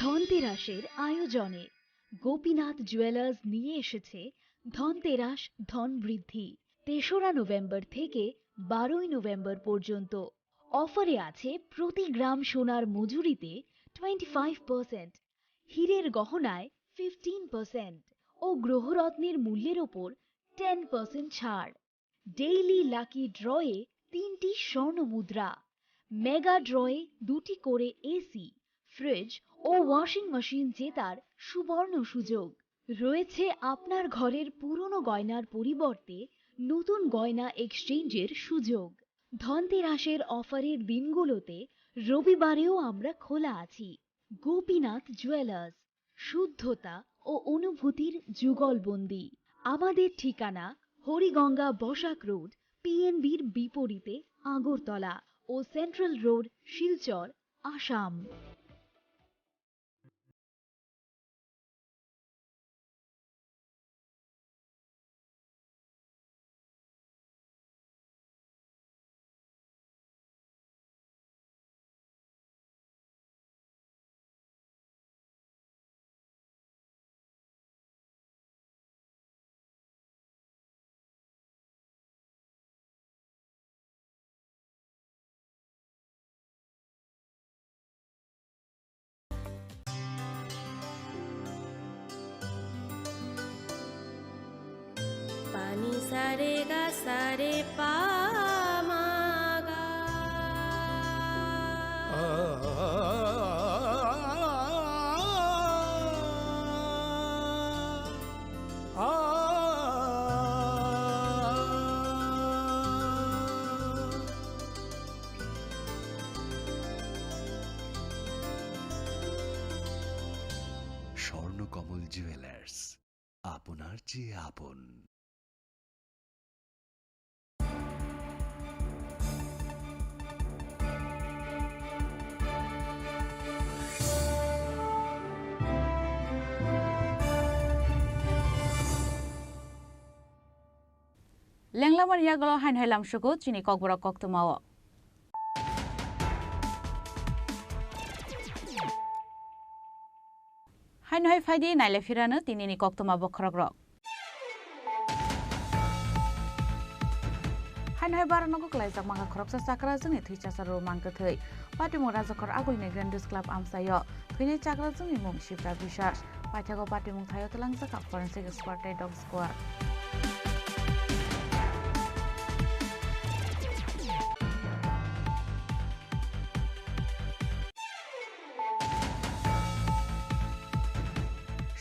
ধনতেরাসের আয়োজনে গোপীনাথ জুয়েলার্স নিয়ে এসেছে ধনতেরাস ধন বৃদ্ধি। তেসরা নভেম্বর থেকে বারোই নভেম্বর পর্যন্ত অফারে আছে প্রতি গ্রাম সোনার মজুরিতে টোয়েন্টি ফাইভ পার্সেন্ট, হীরের গহনায় ফিফটিন পার্সেন্ট ও গ্রহরত্নের মূল্যের ওপর টেন পার্সেন্ট ছাড়। ডেইলি লাকি ড্রয়ে তিনটি স্বর্ণ মুদ্রা, মেগা ড্রয়ে দুটি করে এসি, ফ্রিজ ও ওয়াশিং মেশিন জেতার সুবর্ণ সুযোগ। রয়েছে আপনার ঘরের পুরনো গয়নার পরিবর্তে নতুন গয়না এক্সচেঞ্জের সুযোগ। ধনতেরাসের অফারের দিনগুলোতে রবিবারেও আমরা খোলা আছি। গোপীনাথ জুয়েলার্স, শুদ্ধতা ও অনুভূতির যুগলবন্দি। আমাদের ঠিকানা হরিগঙ্গা বসাক রোড, পিএনবির বিপরীতে আগরতলা ও central road, Silchar, Assam. Pani sare ga sare pa ma ga. Swarnakamal jewellers, আপনার চেয়ে আপন। Lenglamani yagulo haino hai lamsugo chini kokborok koktwmao. Haino hai phaidi naile phirano tinini koktwma bokhorokrok. Haino hai bara nogo kwlaijak mangkha khoroksa chakrajwngni thwi chasaro mangkwthwi. Patimung Rajakhor agulini Grandest Club amchaio thwinai chakrajwngni mung Shivra Biswas. Paithago patimung thaio twlangjakha forensic expert tei dog squad.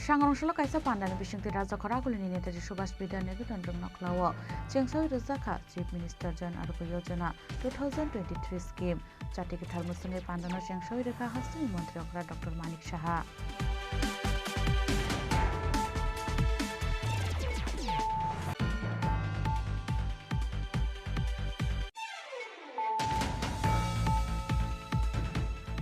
Sangrong salo kaisa pandani bisingtwi Rajakhor agulini Netaji Subhash Bidya Niketan rwngno khlao. Chengsaui rwjakha Chief Minister Jan Arogya Yojana two thousand twenty-three scheme. Chati kwthar mwswngwi pandano chengsaui rwkha hasteni montri okra Doctor Manik Saha.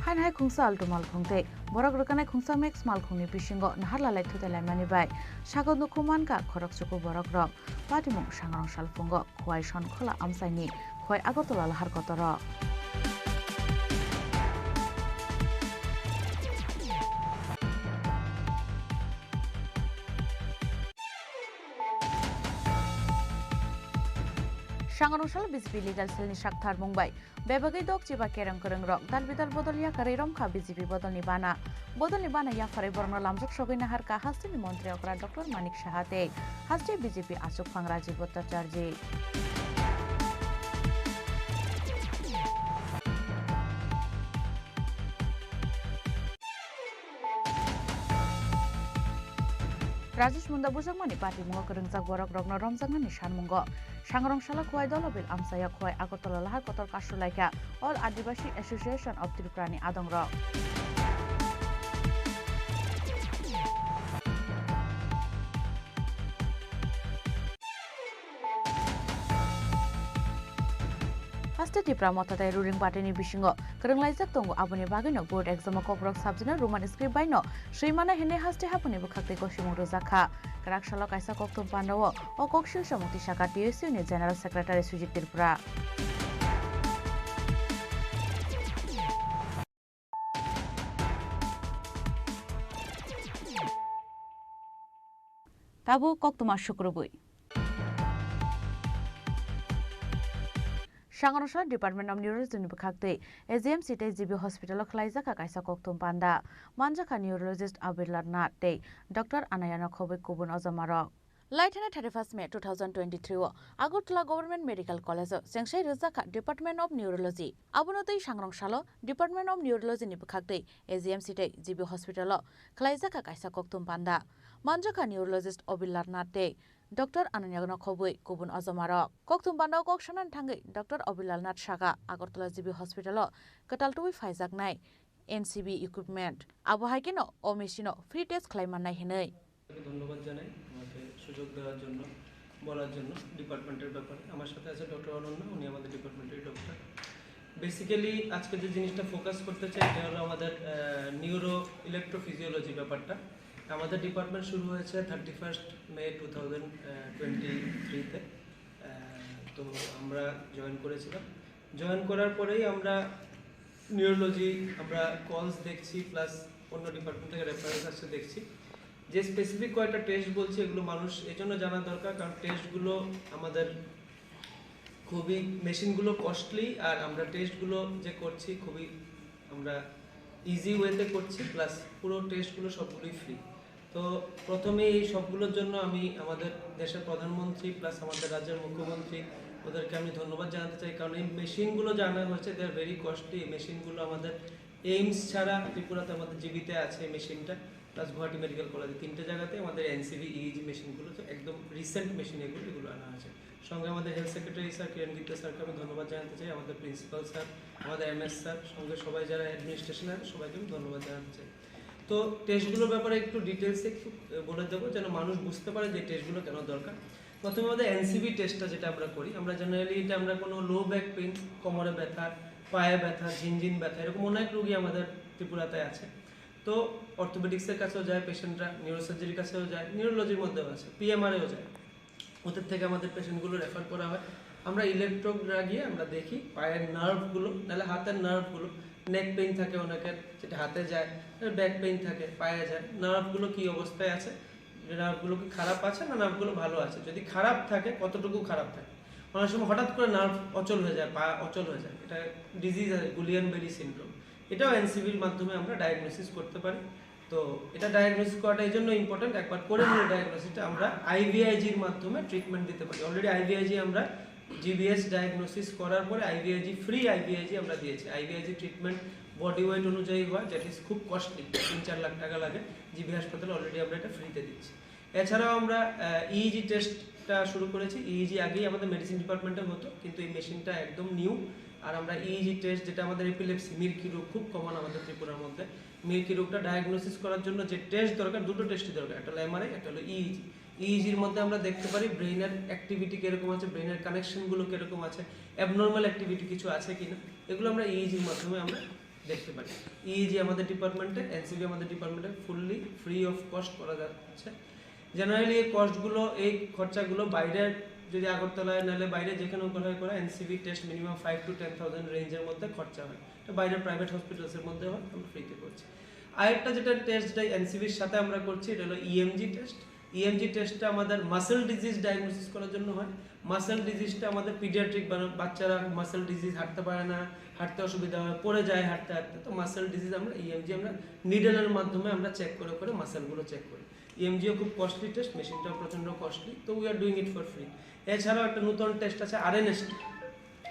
Haino hai khungsa altu malkhung tei borok rwkanai khungsa mix malkhungni bisingo naharlalai thutelaimani bai sago nukhu mankha khoroksuku borokrok. Patimung sangrong salphungo Khowai Sonkhola amchaini Khowai Agartala lahar kotoro. Sangrong salo B J P legal cell ni saktharmung bai bebagwi dok chiba kereng kwrwng rok dal bidal bodol yakarwi romkha B J P bodolni bana. Bodolni bana yapharwi borokno lamjak sogwi naharkha hasteni montri okra Doctor Manik Saha tei haste B J P achukphang Rajiv Bhattacharjee. Rajesh Munda bujakmani patimungo kwrwngjak borok rokno romjaknani sanmungo Sangrong salo Khowai Dolobil amchaya Khowai Agartala lahar kotor kasulaikha All Adivasi Association of Tripura ni adongrok. Haste Tipra Motha tei ruling party ni bisingo kwrwnglaijak tongo, aboni bagwino board exam o kokborok subject no Roman script bai no swi mana hinwi haste haphangni bwkhaktwi gosimung rwjak kha. Kwrak salo kaisa kokthum pandao o kok silsa mung tisakha T S U ni General Secretary Sujit Tripura. Tabuk koktwma sukrubwi. Sangrongsa Department of Neurology ni bwkhaktwi A G M C tei G B Hospital o khwlaijakha kaisa kokthum panda. Manjakha neurologist Abirlal Nath tei Doctor Anayana Khoboi kubun ojomarok. Laithani thirty-first May two thousand twenty-three o Agartala Government Medical College o chengsai rwjakha Department of Neurology. Abono twi sangrong salo Department of Neurology ni bwkhaktwi A G M C tei G B Hospital o khwlaijakha kaisa kokthum panda. Manjakha neurologist Abirlal Nath tei Doctor Ananya no khobwi kubun ojomarok. Kokthum panda o kok sanani thangwi Doctor Abirlal Nath saka Agartala G B Hospital o kwtal tubui phaijaknai N C B equipment. Abo hai kheno o machine o free test khlai mannai hinwi. ধন্যবাদ জানাই আমাকে সুযোগ দেওয়ার জন্য, বলার জন্য ডিপার্টমেন্টের ব্যাপারে। আমার সাথে আছে ডক্টর অনন্যা, উনি আমাদের ডিপার্টমেন্টের ডক্টর। বেসিক্যালি আজকে যে জিনিসটা ফোকাস করতে চাই, এটা হলো আমাদের নিউরো ইলেকট্রোফিজিওলজি ব্যাপারটা। আমাদের ডিপার্টমেন্ট শুরু হয়েছে thirty first May two thousand twenty থ্রিতে। তো আমরা জয়েন করেছিলাম। জয়েন করার পরেই আমরা নিউরোলজি, আমরা কলস দেখছি, প্লাস অন্য ডিপার্টমেন্ট থেকে রেফারেন্স আসছে দেখছি। যে স্পেসিফিক কয়েকটা টেস্ট বলছি, এগুলো মানুষ এই জন্য জানা দরকার, কারণ টেস্টগুলো আমাদের খুবই, মেশিনগুলো কস্টলি, আর আমরা টেস্টগুলো যে করছি খুবই আমরা ইজি ওয়েতে করছি, প্লাস পুরো টেস্টগুলো সবগুলোই ফ্রি। তো প্রথমে এই সবগুলোর জন্য আমি আমাদের দেশের প্রধানমন্ত্রী প্লাস আমাদের রাজ্যের মুখ্যমন্ত্রী, ওদেরকে আমি ধন্যবাদ জানাতে চাই, কারণ এই মেশিনগুলো যে আনা হয়েছে, they are very costly। এই মেশিনগুলো আমাদের এইমস ছাড়া ত্রিপুরাতে আমাদের জিবিতে আছে এই মেশিনটা, প্লাস গুয়াহাটি মেডিকেল কলেজে, তিনটে জায়গাতে আমাদের এনসিভি ইইজি মেশিনগুলো, তো একদম রিসেন্ট মেশিন এগুলো, এগুলো আনা হয়েছে। সঙ্গে আমাদের হেলথ সেক্রেটারি স্যার কিরণ গিত্তে স্যারকে আমি ধন্যবাদ জানাতে চাই, আমাদের প্রিন্সিপাল স্যার, আমাদের এমএস স্যার, সঙ্গে সবাই যারা অ্যাডমিনিস্ট্রেশনে আছে সবাইকে আমি ধন্যবাদ জানাতে চাই। তো টেস্টগুলোর ব্যাপারে একটু ডিটেলসে একটু বলে দেবো, যেন মানুষ বুঝতে পারে যে টেস্টগুলো কেন দরকার। প্রথমে আমাদের এনসিভি টেস্টটা যেটা আমরা করি, আমরা জেনারেলি এটা আমরা কোনো লো ব্যাক পেইন, কোমরে ব্যথা, পায়ে ব্যথা, ঝিনঝিন ব্যথা, এরকম অনেক রোগী আমাদের ত্রিপুরাতে আছে। তো অর্থোপেডিক্সের কাছেও যায় পেশেন্টরা, নিউরোসার্জারির কাছেও যায়, নিউরোলজির মধ্যেও আছে, পিএমআরেও যায়। ওদের থেকে আমাদের পেশেন্টগুলো রেফার করা হয়। আমরা ইলেকট্রোড লাগিয়ে আমরা দেখি পায়ের নার্ভগুলো, নাহলে হাতের নার্ভগুলো, নেক পেইন থাকে অনেকের, যেটা হাতে যায়, ব্যাক পেইন থাকে, পায়ে যায়, নার্ভগুলো কী অবস্থায় আছে, নার্ভগুলো কি খারাপ আছে না নার্ভগুলো ভালো আছে। যদি খারাপ থাকে, কতটুকু খারাপ থাকে? অনেক সময় হঠাৎ করে নার্ভ অচল হয়ে যায়, পা অচল হয়ে যায়, এটা ডিজিজ আছে, গুলিয়ান বেরি সিনড্রোম। এটাও এনসিভির মাধ্যমে আমরা ডায়াগনোসিস করতে পারি। তো এটা ডায়াগনোসিস করাটা এই জন্য ইম্পর্টেন্ট, একবার করে নিলে ডায়াগনোসিসটা আমরা আইভিআইজির মাধ্যমে ট্রিটমেন্ট দিতে পারি। অলরেডি আইভিআইজি আমরা জিবিএস ডায়াগনোসিস করার পরে আইভিআইজি, ফ্রি আইভিআইজি আমরা দিয়েছি। আইভিআইজি ট্রিটমেন্ট বডি ওয়েট অনুযায়ী হয়, দ্যাট ইজ খুব কস্টলি, তিন চার লাখ টাকা লাগে। জিবি হাসপাতালে অলরেডি আমরা এটা ফ্রিতে দিচ্ছি। এছাড়াও আমরা ইইজি টেস্টটা শুরু করেছি। ইইজি আগেই আমাদের মেডিসিন ডিপার্টমেন্টে হতো, কিন্তু এই মেশিনটা একদম নিউ। আর আমরা ইইজি টেস্ট, যেটা আমাদের এপিলেপসি, মির্কি রোগ খুব কমন আমাদের ত্রিপুরার মধ্যে, মির্কি রোগটা ডায়াগনোসিস করার জন্য যে টেস্ট দরকার, দুটো টেস্টই দরকার, একটা হলো এমআরআই, একটা হলো ইইজি। ইইজির মধ্যে আমরা দেখতে পারি ব্রেইনের অ্যাক্টিভিটি কীরকম আছে, ব্রেইনের কানেকশনগুলো কীরকম আছে, অ্যাবনর্মাল অ্যাক্টিভিটি কিছু আছে কিনা, এগুলো আমরা ইইজির মাধ্যমে আমরা দেখতে পারি। ইইজি আমাদের ডিপার্টমেন্টে, এনসিভি আমাদের ডিপার্টমেন্টে ফুললি ফ্রি অফ কস্ট করা যাচ্ছে। জেনারেলি এই কস্টগুলো, এই খরচাগুলো বাইরের, যদি আগরতলায় নাহলে বাইরে যেখানে কোথায় করা, NCV test minimum five to ten thousand রেঞ্জের মধ্যে খরচা হয়। তো বাইরের প্রাইভেট হসপিটালসের মধ্যে হয়, আমরা ফ্রিতে করছি। আরেকটা যেটা টেস্ট, যেটা এনসিভির সাথে আমরা করছি, এটা হলো ইএমজি টেস্ট। ইএমজি টেস্টটা আমাদের মাসেল ডিজিজ ডায়াগনোসিস করার জন্য হয়। মাসেল ডিজিজটা আমাদের পিডিয়াট্রিক, বাচ্চারা মাসেল ডিজিজ, হাঁটতে পারে না, হাঁটতে অসুবিধা হয়, পড়ে যায় হাঁটতে হাঁটতে। তো মাসেল ডিজিজ আমরা ইএমজি, আমরা নিডলের মাধ্যমে আমরা চেক করে করে মাসেলগুলো চেক করি। ইএমজিও খুব কস্টলি টেস্ট, মেশিনটাও প্রচণ্ড কস্টলি, তো we are doing it for free। এছাড়াও একটা নতুন টেস্ট আছে আরএনএস,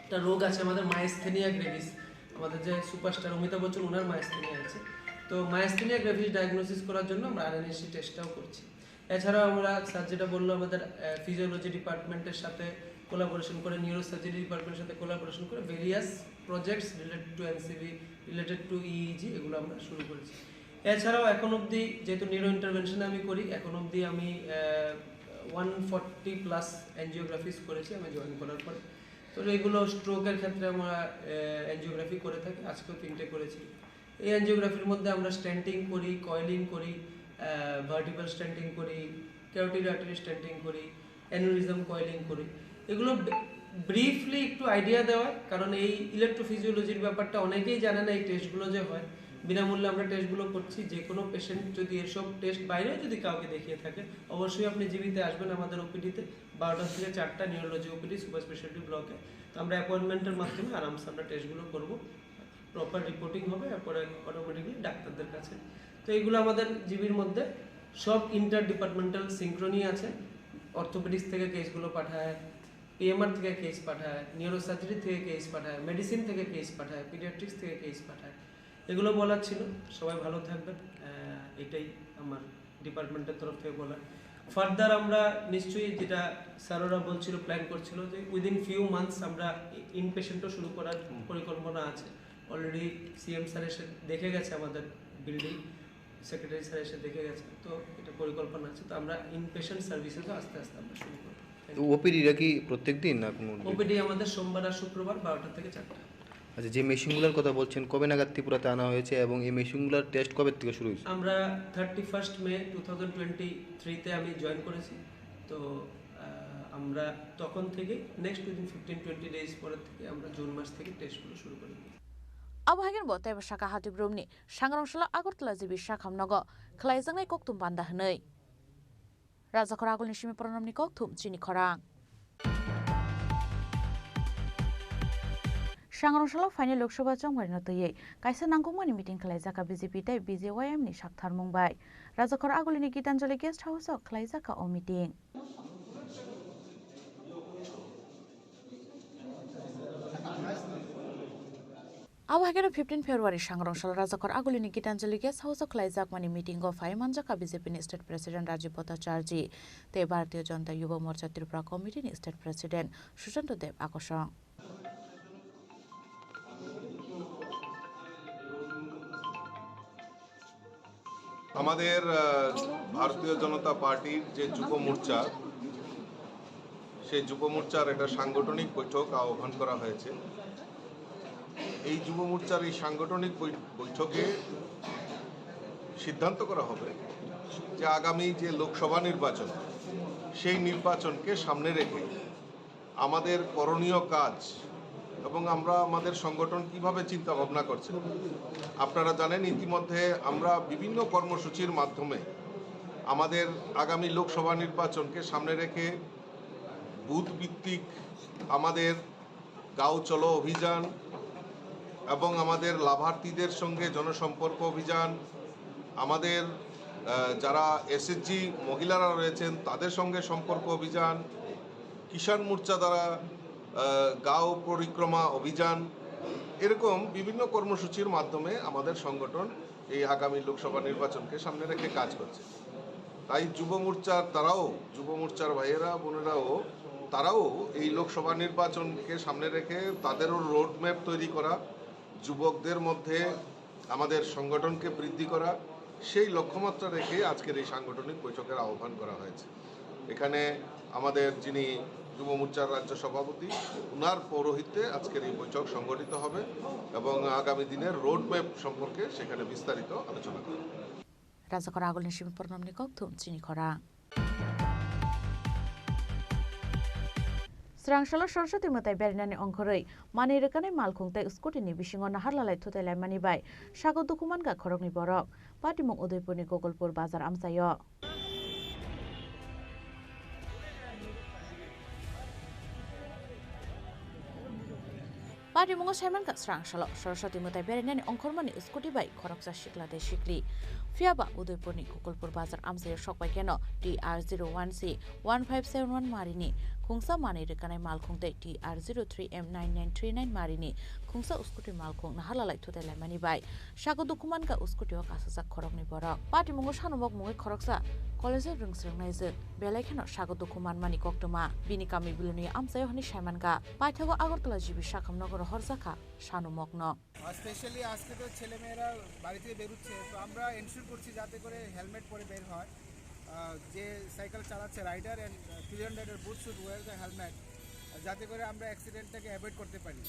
একটা রোগ আছে আমাদের মাইস্থেনিয়া গ্রেভিস, আমাদের যে সুপারস্টার অমিতাভ বচ্চন, ওনার মাইস্থেনিয়া আছে। তো মাইস্থেনিয়া গ্রেভিস ডায়াগনোসিস করার জন্য আমরা আরএনএসসি টেস্টটাও করছি। এছাড়াও আমরা স্যার যেটা বললো, আমাদের ফিজিওলজি ডিপার্টমেন্টের সাথে কোলাবোরেশন করে, নিউরোসার্জারি ডিপার্টমেন্টের সাথে কোলাবোরেশন করে ভেরিয়াস প্রজেক্টস রিলেটেড টু এনসিভি, রিলেটেড টু ইইজি, এগুলো আমরা শুরু করেছি। এছাড়াও এখন অবধি, যেহেতু নিউরো ইন্টারভেনশন আমি করি, এখন অবধি আমি ওয়ান ফর্টি প্লাস এনজিওগ্রাফিস করেছি আমি জয়েন করার পরে। তো এগুলো স্ট্রোকের ক্ষেত্রে আমরা এনজিওগ্রাফি করে থাকি, আজকেও তিনটে করেছি। এই এনজিওগ্রাফির মধ্যে আমরা স্টেন্টিং করি, কয়েলিং করি, ভার্টিব্রাল স্টেন্টিং করি, ক্যারোটিড আর্টারি স্টেন্টিং করি, অ্যানিউরিজম কয়েলিং করি। এগুলো ব্রিফলি একটু আইডিয়া দেওয়া, কারণ এই ইলেকট্রোফিজিওলজির ব্যাপারটা অনেকেই জানে না, এই টেস্টগুলো যে হয়। বিনামূল্যে আমরা টেস্টগুলো করছি। যে কোনো পেশেন্ট যদি এসব টেস্ট বাইরেও যদি কাউকে দেখিয়ে থাকে, অবশ্যই আপনি জিবিতে আসবেন আমাদের ওপিডিতে, বারোটা থেকে চারটা নিউরোলজি ওপিডি, সুপার স্পেশালিটি ব্লকে। তো আমরা অ্যাপয়েন্টমেন্টের মাধ্যমে আরামসে আমরা টেস্টগুলো করবো। প্রপার রিপোর্টিং হবে, এরপরে অটোমেটিকলি ডাক্তারদের কাছে। তো এইগুলো আমাদের জিবির মধ্যে সব ইন্টার ডিপার্টমেন্টাল সিঙ্ক্রনি আছে। অর্থোপেডিক্স থেকে কেসগুলো পাঠায়, পিএমআর থেকে কেস পাঠায়, নিউরোসার্জারি থেকে কেস পাঠায়, মেডিসিন থেকে কেস পাঠায়, পিডিয়াট্রিক্স থেকে কেস পাঠায়। এগুলো বলার ছিল। সবাই ভালো থাকবেন, আহ, এটাই আমার ডিপার্টমেন্টের তরফ থেকে বলার। ফার্দার আমরা নিশ্চয়ই, যেটা স্যাররা বলছিল, প্ল্যান করছিল, যে উইদিন ফিউ মান্থস আমরা ইনপেশেন্টও শুরু করার পরিকল্পনা আছে। অলরেডি সিএম স্যার এসে দেখে গেছে আমাদের বিল্ডিং। সেক্রেটারি স্যার এসে দেখে গেছেন, তো এটা পরিকল্পনা আছে। তো আমরা ইনপেশেন্ট সার্ভিসেসও আস্তে আস্তে আমরা শুরু করবো। তো ওপিডিটা কি প্রত্যেক দিন না কোনো দিন? ওপিডি আমাদের সোমবার আর শুক্রবার বারোটা থেকে চারটা। আচ্ছা, যে মেশিনগুলোর কথা বলছেন, কবে নাগাদ ত্রিপুরাতে আনা হয়েছে এবং এই মেশিনগুলোর টেস্ট কবে থেকে শুরু হয়েছে? আমরা thirty first May two thousand twenty থ্রিতে আমি জয়েন করেছি। তো আহ, আমরা তখন থেকে next within fifteen twenty days পরের থেকে আমরা জুন মাস থেকে টেস্টগুলো শুরু করে দিই। Abo hai kheno bo teibo saka hati brumni sangrong salo Agartala G B sakham nogo khlaijaknai kokthum panda hwnwi. Rajakhor agulni simi Pranamni kokthum chini khorang. Sangrong salo phainai Lok Sabha chongmarino twiwi kaisa nangkukmani meeting khlaijak kha B J P tei B J Y M ni saktharmung bai. Rajakhor agulini Gitanjali Guest House o khlaijak kha o meeting. Abo hai kheno fifteen February sangrong salo Rajakhor agulini Gitanjali Guest House o khlaijakmani meeting o phai manjakha B J P ni State President Rajiv Bhattacharjee tei Bharatiya Janata Yuva Morcha Tripura Committee ni State President Sushanta Dev Akosong. আমাদের, আহ, ভারতীয় জনতা পার্টির যে যুব মোর্চা, সেই যুব মোর্চার একটা সাংগঠনিক বৈঠক আহ্বান করা হয়েছে। এই যুব মোর্চার এই সাংগঠনিক বৈ-, বৈঠকে সিদ্ধান্ত করা হবে যে আগামী যে লোকসভা নির্বাচন, সেই নির্বাচনকে সামনে রেখে আমাদের করণীয় কাজ এবং আমরা আমাদের সংগঠন কিভাবে চিন্তা ভাবনা করছে। আপনারা জানেন, ইতিমধ্যে আমরা বিভিন্ন কর্মসূচির মাধ্যমে আমাদের আগামী লোকসভা নির্বাচনকে সামনে রেখে বুথ ভিত্তিক আমাদের গাঁও চলো অভিযান এবং আমাদের লাভার্থীদের সঙ্গে জনসম্পর্ক অভিযান, আমাদের, আহ, যারা এসএইচজি মহিলারা রয়েছেন তাদের সঙ্গে সম্পর্ক অভিযান, কিষাণ মোর্চা দ্বারা, আহ, গাঁও পরিক্রমা অভিযান, এরকম বিভিন্ন কর্মসূচির মাধ্যমে আমাদের সংগঠন এই আগামী লোকসভা নির্বাচনকে সামনে রেখে কাজ করছে। তাই যুব মোর্চার তারাও, যুব মোর্চার ভাইয়েরা, বোনেরাও, তারাও এই লোকসভা নির্বাচনকে সামনে রেখে তাদেরও রোডম্যাপ তৈরি করা, যুবকদের মধ্যে আমাদের সংগঠনকে বৃদ্ধি করা, সেই লক্ষ্যমাত্রা রেখে আজকের এই সাংগঠনিক বৈঠকের আহ্বান করা হয়েছে। এখানে আমাদের যিনি যুব মোর্চার রাজ্য সভাপতি, ওনার পৌরোহিত্যে আজকের এই বৈঠক সংগঠিত হবে এবং আগামী দিনের রোডম্যাপ সম্পর্কে সেখানে বিস্তারিত আলোচনা করা হবে। Rajakhor agulni simi Pranamni kokthum chini khorang. Srangsalo Saraswati mwtai berinani ongkhorwi manwi rwkanai malkhung tei scooty ni bisingo naharlalai thutai laimani bai sago dukhu mankha khoroknwi borok. Patimung Udaipurni Gogolpur bazar amchaio. Patimungo saimankha srangsalo Saraswati mwtai berainani ongkhormani scooty bai khoroksa sikla tei sikli. Phiyaba Udaipurni Gogolpur bazar amchaio sokbai kheno T R zero one C one five seven one marini khungsa manwi rwkanai malkhung tei T R zero three M nine nine three nine marini khungsa scooty malkhung naharlalai thutai laimani bai sago dukhu mankha scooty o kasajak khoroknwi borok. Patimungo sanumok mungwi khoroksa college o rwngsrwngnaijwk. Belai kheno sago dukhu manmani koktwma bini kami biloni amchaio hwnwi saimankha. Paithago Agartala G B sakham nogo rohorjakha sanumokno. আর স্পেশালি আজকে তো ছেলেমেয়েরা বাড়ি থেকে বেরোচ্ছে, তো আমরা এনশিওর করছি যাতে করে হেলমেট পরে বের হয়। আহ, যে সাইকেল চালাচ্ছে rider and pillion rider, both should wear the helmet, যাতে করে আমরা অ্যাক্সিডেন্টটাকে অ্যাভয়েড করতে পারি।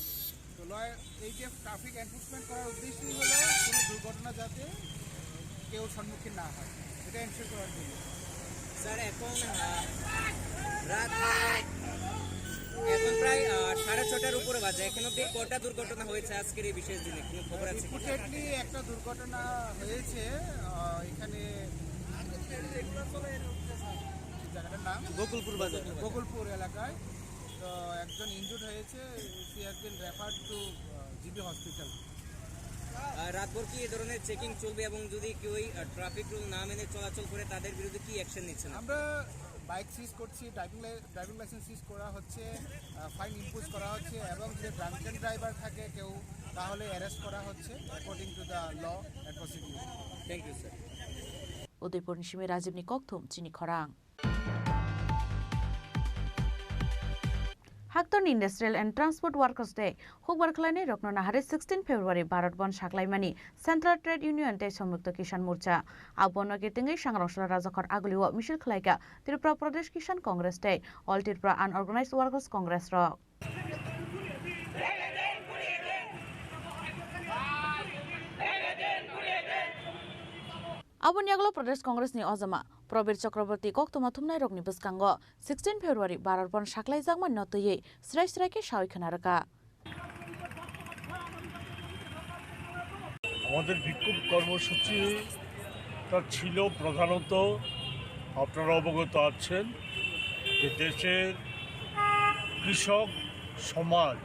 তো লয়, এই যে ট্রাফিক এনফোর্সমেন্ট করার উদ্দেশ্যই হলো কোনো দুর্ঘটনা যাতে কেউ সম্মুখীন না হয়, এটা এনশিওর করার জন্য। স্যার, এখন, আহ, রাত, এখন প্রায়, আহ, সাড়ে ছটার উপরে বাজে। এখন অব্দি কটা দুর্ঘটনা হয়েছে আজকের এই বিশেষ দিনে? কোনো খবর আছে কি? রিপোর্টেডলি একটা দুর্ঘটনা হয়েছে, আহ, এখানে, জায়গাটার নাম? গোকুলপুর বাজার। গোকুলপুর এলাকায়। তো একজন ইনজুর্ড হয়েছে, she has been referred to, ah, GB hospital. Ah, রাতভর কি এ ধরনের চেকিং চলবে এবং যদি কেউ এই, আহ, ট্রাফিক রুল না মেনে চলাচল করে তাদের বিরুদ্ধে কি অ্যাকশন নিচ্ছেন আপনারা? আমরা বাইক সিজ করছি, ড্রাইভিং লাই-, ড্রাইভিং লাইসেন্স সিজ করা হচ্ছে, আহ, ফাইন ইম্পোজ করা হচ্ছে এবং যদি ড্রাঙ্কেন ড্রাইভার থাকে কেউ, তাহলে অ্যারেস্ট করা হচ্ছে according to the law and procedure. Thank you, sir. Udaipurni simi Rajibni kokthum chini khorang. Haktorni Industrial and Transport Workers Day hukbar khlainai rokno nahari sixteen February Bharat Bandh saklaimani Central Trade Union tei Samyukta Kisan Morcha. Abono kitingwi Sangrongsola Rajakhor Agulio misil khlaikha Tripura Pradesh Kisan Congress tei All Tripura Unorganized Workers Congress rok. Aboni yagulo Pradesh Congress ni ojama Prabir Chakraborty koktwma thumnairokni bwskango sixteen February Bharat Bandh saklaijakmani no twiwi srai srai khe sawi khna rwkha. আমাদের বিক্ষোভ কর্মসূচিটা ছিল প্রধানত, আপনারা অবগত আছেন যে দেশের কৃষক সমাজ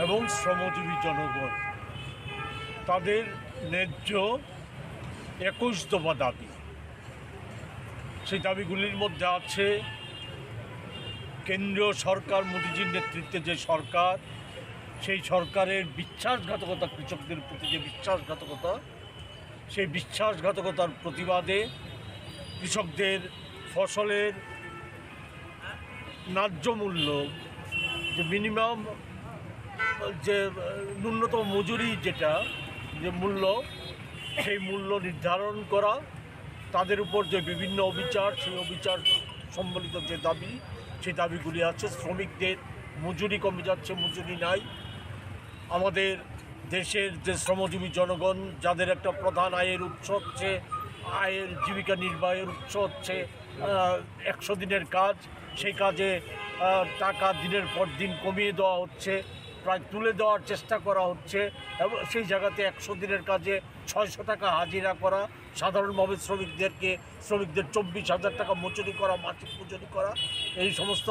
এবং শ্রমজীবী জনগণ তাদের ন্যায্য একুশ দফা দাবি, সেই দাবিগুলির মধ্যে আছে কেন্দ্রীয় সরকার, মোদিজির নেতৃত্বে যে সরকার, সেই সরকারের বিশ্বাসঘাতকতা, কৃষকদের প্রতি যে বিশ্বাসঘাতকতা, সেই বিশ্বাসঘাতকতার প্রতিবাদে কৃষকদের ফসলের ন্যায্য মূল্য, যে মিনিমাম, যে ন্যূনতম মজুরি, যেটা যে মূল্য, সেই মূল্য নির্ধারণ করা, তাদের উপর যে বিভিন্ন অবিচার, সেই অবিচার সম্বলিত যে দাবি, সেই দাবিগুলি আছে। শ্রমিকদের মজুরি কমে যাচ্ছে, মজুরি নাই। আমাদের দেশের যে শ্রমজীবী জনগণ, যাদের একটা প্রধান আয়ের উৎস হচ্ছে, আয়ের, জীবিকা নির্বাহের উৎস হচ্ছে, আহ, একশো দিনের কাজ, সেই কাজে, আহ, টাকা দিনের পর দিন কমিয়ে দেওয়া হচ্ছে, প্রায় তুলে দেওয়ার চেষ্টা করা হচ্ছে এবং সেই জায়গাতে একশো দিনের কাজে ছয়শো টাকা হাজিরা করা, সাধারণভাবে শ্রমিকদেরকে, শ্রমিকদের চব্বিশ হাজার টাকা মজুরি করা, মাসিক মজুরি করা, এই সমস্ত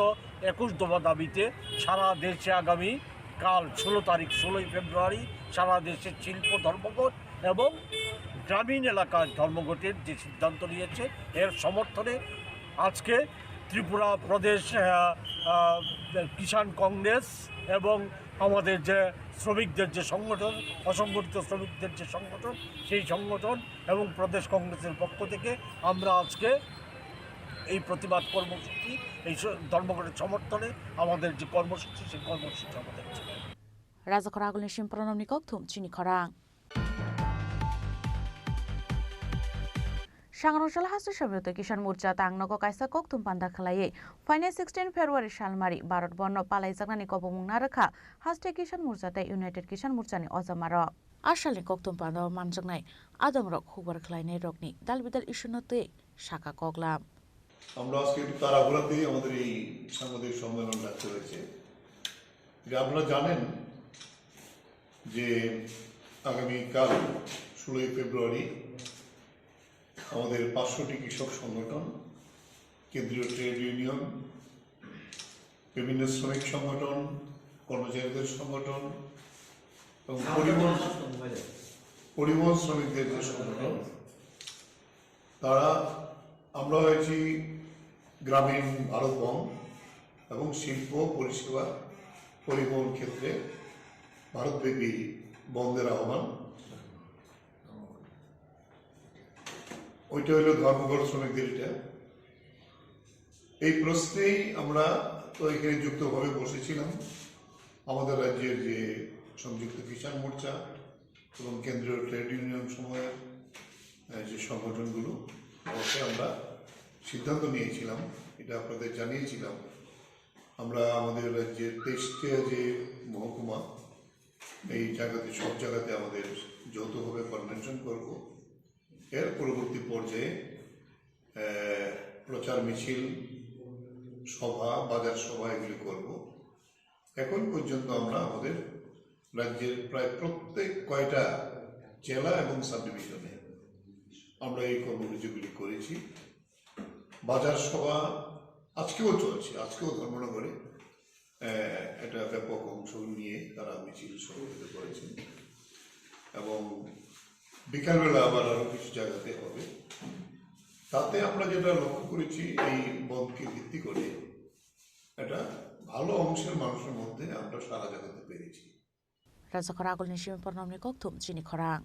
একুশ দফা দাবিতে সারা দেশে আগামী কাল ষোলো তারিখ, ষোলোই ফেব্রুয়ারি সারা দেশের শিল্প ধর্মঘট এবং গ্রামীণ এলাকার ধর্মঘটের যে সিদ্ধান্ত নিয়েছে, এর সমর্থনে আজকে ত্রিপুরা প্রদেশ, আহ, আহ, কিষাণ কংগ্রেস এবং আমাদের যে শ্রমিকদের যে সংগঠন, অসংগঠিত শ্রমিকদের যে সংগঠন, সেই সংগঠন এবং প্রদেশ কংগ্রেসের পক্ষ থেকে আমরা আজকে এই প্রতিবাদ কর্মসূচি, এই স-, ধর্মঘটের সমর্থনে আমাদের যে কর্মসূচি, সেই কর্মসূচি আমাদের চলবে। Rajakhor Agulni sim pronomni kokthum chini khorang. Sangrongsola haste Samyukta Kisan Morcha tangnogo kaisa kokthum panda khlaiwi phainai sixteen February salmari Bharat Bandh no palaijaknani kobongmung narwkha haste Kisan Morcha tei United Kisan Morcha ni ojamarok. A salni kokthum pandao manjaknai adongrok hukbar khlainairokni dal bidal issue no twi sakha koklam. আমরা আজকে একটু তাড়াহুড়াতেই আমাদের এই সাংবাদিক সম্মেলন ডাকতে হয়েছে। যে আপনারা জানেন যে আগামীকাল ষোলোই ফেব্রুয়ারি আমাদের পাঁচশোটি কৃষক সংগঠন, কেন্দ্রীয় ট্রেড ইউনিয়ন, বিভিন্ন শ্রমিক সংগঠন, কর্মচারীদের সংগঠন এবং পরিবহন, পরিবহন শ্রমিকদের যে সংগঠন, তারা, আমরা হয়েছি গ্রামীণ ভারত বন্ধ এবং শিল্প, পরিষেবা, পরিবহন ক্ষেত্রে ভারতব্যাপী বন্ধের আহ্বান। ওইটা হইল ধর্মঘট শ্রমিকদের এটা। এই প্রশ্নেই আমরা তো এখানে যুক্তভাবে বসেছিলাম। আমাদের রাজ্যের যে সংযুক্ত কিষাণ মোর্চা এবং কেন্দ্রীয় ট্রেড ইউনিয়ন সময়ের, আহ, যে সংগঠনগুলো, অবশ্যই আমরা সিদ্ধান্ত নিয়েছিলাম, এটা আপনাদের জানিয়েছিলাম। আমরা আমাদের রাজ্যের তেইশটা যে মহকুমা, এই জায়গাতে, সব জায়গাতে আমাদের যৌথভাবে কনভেনশন করব। এর পরবর্তী পর্যায়ে, আহ, প্রচার মিছিল, সভা, বাজার সভা এগুলি করব। এখন পর্যন্ত আমরা আমাদের রাজ্যের প্রায় প্রত্যেক কয়টা জেলা এবং সাব ডিভিশনে আমরা এই কর্মসূচিগুলি করেছি। বাজার সভা আজকেও চলছে, আজকেও ধর্মনগরে, আহ, একটা ব্যাপক অংশ নিয়ে তারা মিছিল সংগঠিত করেছেন এবং বিকালবেলা আবার আরো কিছু জায়গাতে হবে। তাতে আমরা যেটা লক্ষ্য করেছি, এই বন্ধকে ভিত্তি করে একটা ভালো অংশের মানুষের মধ্যে আমরা সাড়া জাগাতে পেরেছি। Rajakhor Agulni sim pronomni kokthum chini khorang.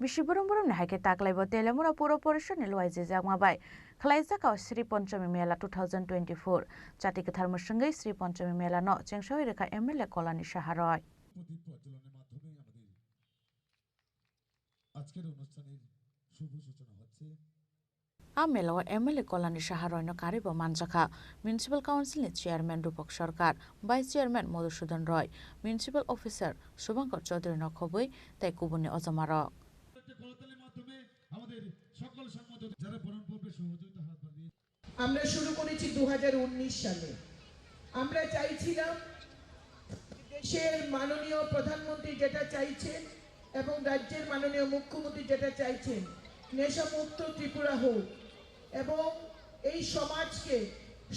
Bisi brum brum ni hai khe taklai bo Teliamura Puro Porishod ni luai jejakma bai khwlaijak o Sri Ponchomi Mela two thousand twenty-four. Chati kwthar mwswngwi Sri Ponchomi Mela no chengsawi rwkha M L A Kolani Saha Roy. প্রদীপ প্রজ্বলনের মাধ্যমে আমাদের আজকের অনুষ্ঠানের শুভ সূচনা হচ্ছে। A mela o M L A Kolani Saha Roy no karwi bo manjakha Municipal Council ni Chairman Rupak Sarkar, Vice Chairman Madhusudan Roy, Municipal Officer Subhankar Chaudhary no khobwi tei kubun ni ojomarok. একটা করতালির মাধ্যমে আমাদের সকল সম্মানিত যারা বরণ পর্বে সহযোগিতা হাত বাড়িয়ে আমরা শুরু করেছি দু হাজার উনিশ সালে। আমরা চাইছিলাম দেশের মাননীয় প্রধানমন্ত্রী যেটা চাইছেন এবং রাজ্যের মাননীয় মুখ্যমন্ত্রী যেটা চাইছেন, নেশামুক্ত ত্রিপুরা হোক এবং এই সমাজকে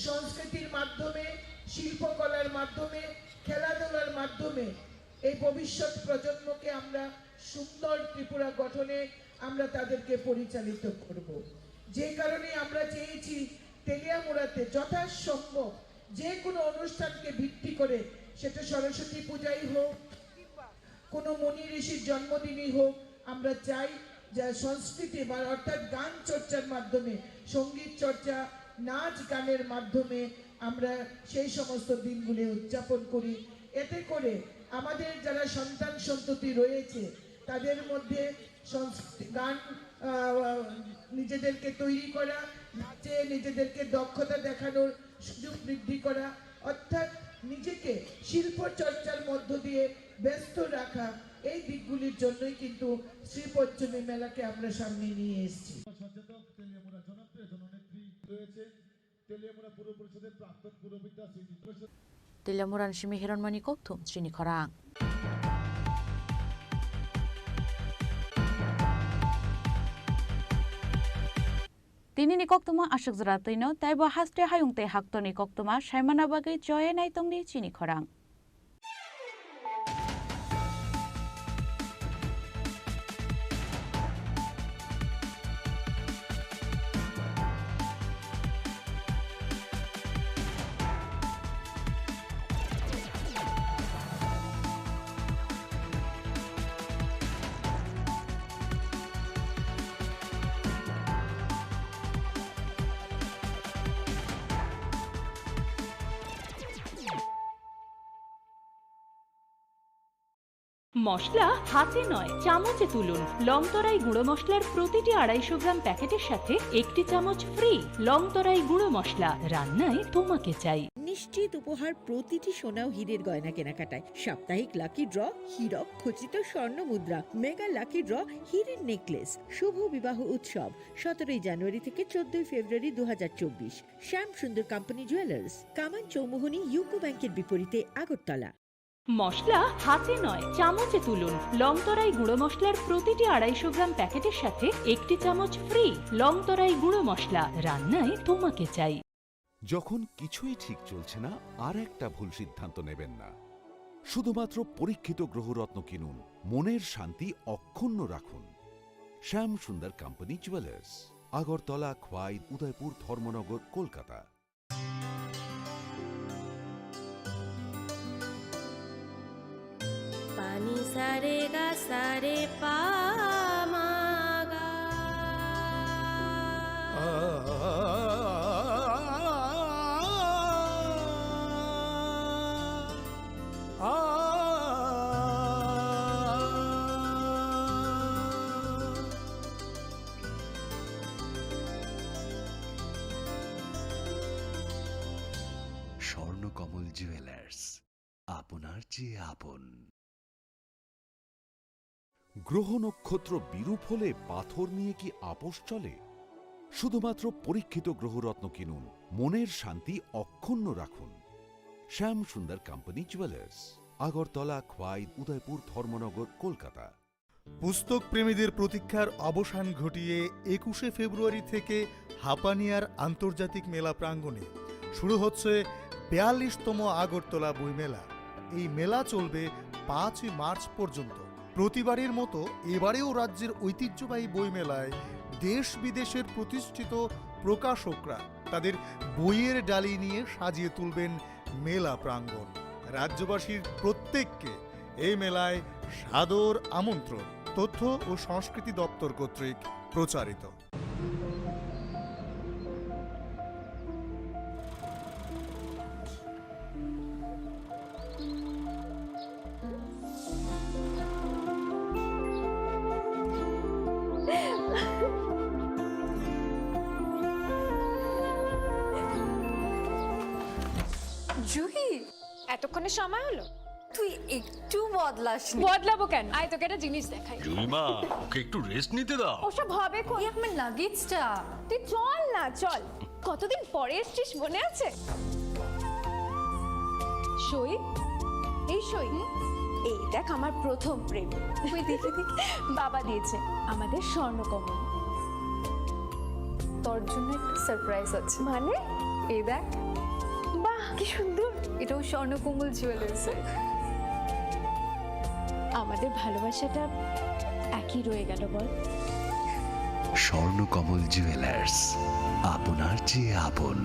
সংস্কৃতির মাধ্যমে, শিল্পকলার মাধ্যমে, খেলাধুলার মাধ্যমে এই ভবিষ্যৎ প্রজন্মকে আমরা সুন্দর ত্রিপুরা গঠনে আমরা তাদেরকে পরিচালিত করব। যে কারণে আমরা চেয়েছি তেলিয়ামুড়াতে যথাসম্ভব যে কোনো অনুষ্ঠানকে ভিত্তি করে, সেটা সরস্বতী পূজাই হোক, কোনো মুনি ঋষির জন্মদিনই হোক, আমরা চাই যে সংস্কৃতি বা অর্থাৎ গান চর্চার মাধ্যমে, সঙ্গীত চর্চা, নাচ গানের মাধ্যমে আমরা সেই সমস্ত দিনগুলি উদযাপন করি। এতে করে আমাদের যারা সন্তান সন্ততি রয়েছে, তাদের মধ্যে সংস্কৃতি, গান, আহ, নিজেদেরকে তৈরি করা, নাচে নিজেদেরকে দক্ষতা দেখানোর সুযোগ বৃদ্ধি করা, অর্থাৎ নিজেকে শিল্প চর্চার মধ্য দিয়ে ব্যস্ত রাখা, এই দিকগুলির জন্যই কিন্তু শ্রী পঞ্চমী মেলাকে আমরা সামনে নিয়ে এসেছি। সচেতক তেলিয়ামুড়া জনপ্রিয় জননেত্রী রয়েছেন তেলিয়ামুড়া পৌর পরিষদের প্রাক্তন পৌরপিতা শ্রী Jitendra Teliamura ni simi Hiranmani Kokthum chini khorang. Tini ni koktwma aswk jora twino, tei bo haste hayung tei haktorni koktwma saimana bagwi choya nai tongdi chini khorang. মশলা হাতে নয়, চামচে তুলুন। লংতরাই গুঁড়ো মশলার প্রতিটি আড়াইশো গ্রাম প্যাকেটের সাথে একটি চামচ ফ্রি। লংতরাই গুঁড়ো মশলা, রান্নায় তোমাকে চাই। নিশ্চিত উপহার প্রতিটি সোনা ও হীরের গয়না কেনাকাটায়। সাপ্তাহিক লাকি ড্র, হীরক খচিত স্বর্ণ মুদ্রা, মেগা লাকি ড্র, হীরের নেকলেস। শুভ বিবাহ উৎসব সতেরোই জানুয়ারি থেকে চোদ্দই ফেব্রুয়ারি দু হাজার চব্বিশ। শ্যাম সুন্দর কোম্পানি জুয়েলার্স, কামান চৌমুহনী ইউকো ব্যাংকের বিপরীতে আগরতলা। মশলা হাতে নয়, চামচে তুলুন। লংতরাই গুঁড়ো মশলার প্রতিটি আড়াইশো গ্রাম প্যাকেটের সাথে একটি চামচ ফ্রি। লংতরাই গুঁড়ো মশলা, রান্নায় তোমাকে চাই। যখন কিছুই ঠিক চলছে না, আর একটা ভুল সিদ্ধান্ত নেবেন না। শুধুমাত্র পরীক্ষিত গ্রহরত্ন কিনুন, মনের শান্তি অক্ষুণ্ণ রাখুন। Shyam Sundar company jewellers, Agartala, Khowai, Udaipur, Dharmanagar, Kolkata. Pani sare ga sare pa ma ga. Swarnakamal jewellers, আপনার চেয়ে আপন। গ্রহ নক্ষত্র বিরূপ হলে পাথর নিয়ে কি আপোষ চলে? শুধুমাত্র পরীক্ষিত গ্রহরত্ন কিনুন, মনের শান্তি অক্ষুণ্ণ রাখুন। শ্যাম সুন্দর কোম্পানি জুয়েলার্স, আগরতলা, খোয়াই, উদয়পুর, ধর্মনগর, কলকাতা। পুস্তক প্রেমীদের প্রতীক্ষার অবসান ঘটিয়ে একুশে ফেব্রুয়ারি থেকে হাপানিয়ার আন্তর্জাতিক মেলা প্রাঙ্গণে শুরু হচ্ছে বিয়াল্লিশতম আগরতলা বইমেলা। এই মেলা চলবে পাঁচই মার্চ পর্যন্ত। প্রতিবারের মতো এবারেও রাজ্যের ঐতিহ্যবাহী বইমেলায় দেশ বিদেশের প্রতিষ্ঠিত প্রকাশকরা তাদের বইয়ের ডালি নিয়ে সাজিয়ে তুলবেন মেলা প্রাঙ্গণ। রাজ্যবাসীর প্রত্যেককে এই মেলায় সাদর আমন্ত্রণ। তথ্য ও সংস্কৃতি দপ্তর কর্তৃক প্রচারিত। জুহি, এতক্ষণে সময় হলো? তুই একটু বদলাসনি। বদলাবো কেন? আয়, তোকে একটা জিনিস দেখাই। জুইমা, ওকে একটু রেস্ট নিতে দাও। ওসব হবে কোন? এই আমার লাগেজটা। তুই চল না, চল। কতদিন পরে এসছিস, মনে আছে? সই, এই সই। এই দেখ, আমার প্রথম প্রেম। তুই দেখে দেখে। বাবা দিয়েছে আমাদের স্বর্ণকমল। তোর জন্য একটা সারপ্রাইজ আছে। মানে? এই দেখ। বাহ, কি সুন্দর। এটাও স্বর্ণকমল জুয়েলার্স। আমাদের ভালোবাসাটা একই রয়ে গেল, বল? স্বর্ণকমল জুয়েলার্স, আপনার চেয়ে আপন।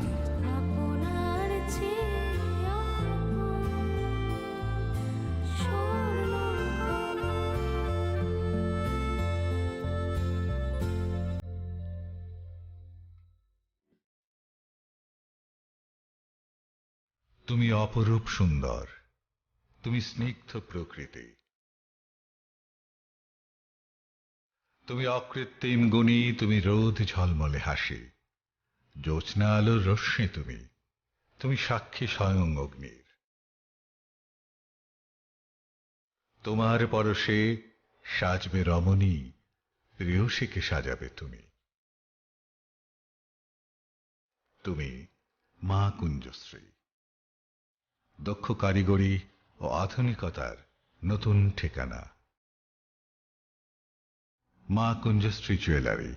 তুমি অপরূপ সুন্দর, তুমি স্নিগ্ধ প্রকৃতি, তুমি অকৃত্রিম গুণী, তুমি রোদ ঝলমলে হাসি, জ্যোৎস্না আলোর রশ্মি তুমি, তুমি সাক্ষী স্বয়ং অগ্নির। তোমার পরশে সাজবে রমণী, প্রেয়সীকে সাজাবে তুমি। তুমি মা কুঞ্জশ্রী, দক্ষ কারিগরি ও আধুনিকতার নতুন ঠিকানা। মা কুঞ্জশ্রী জুয়েলারি,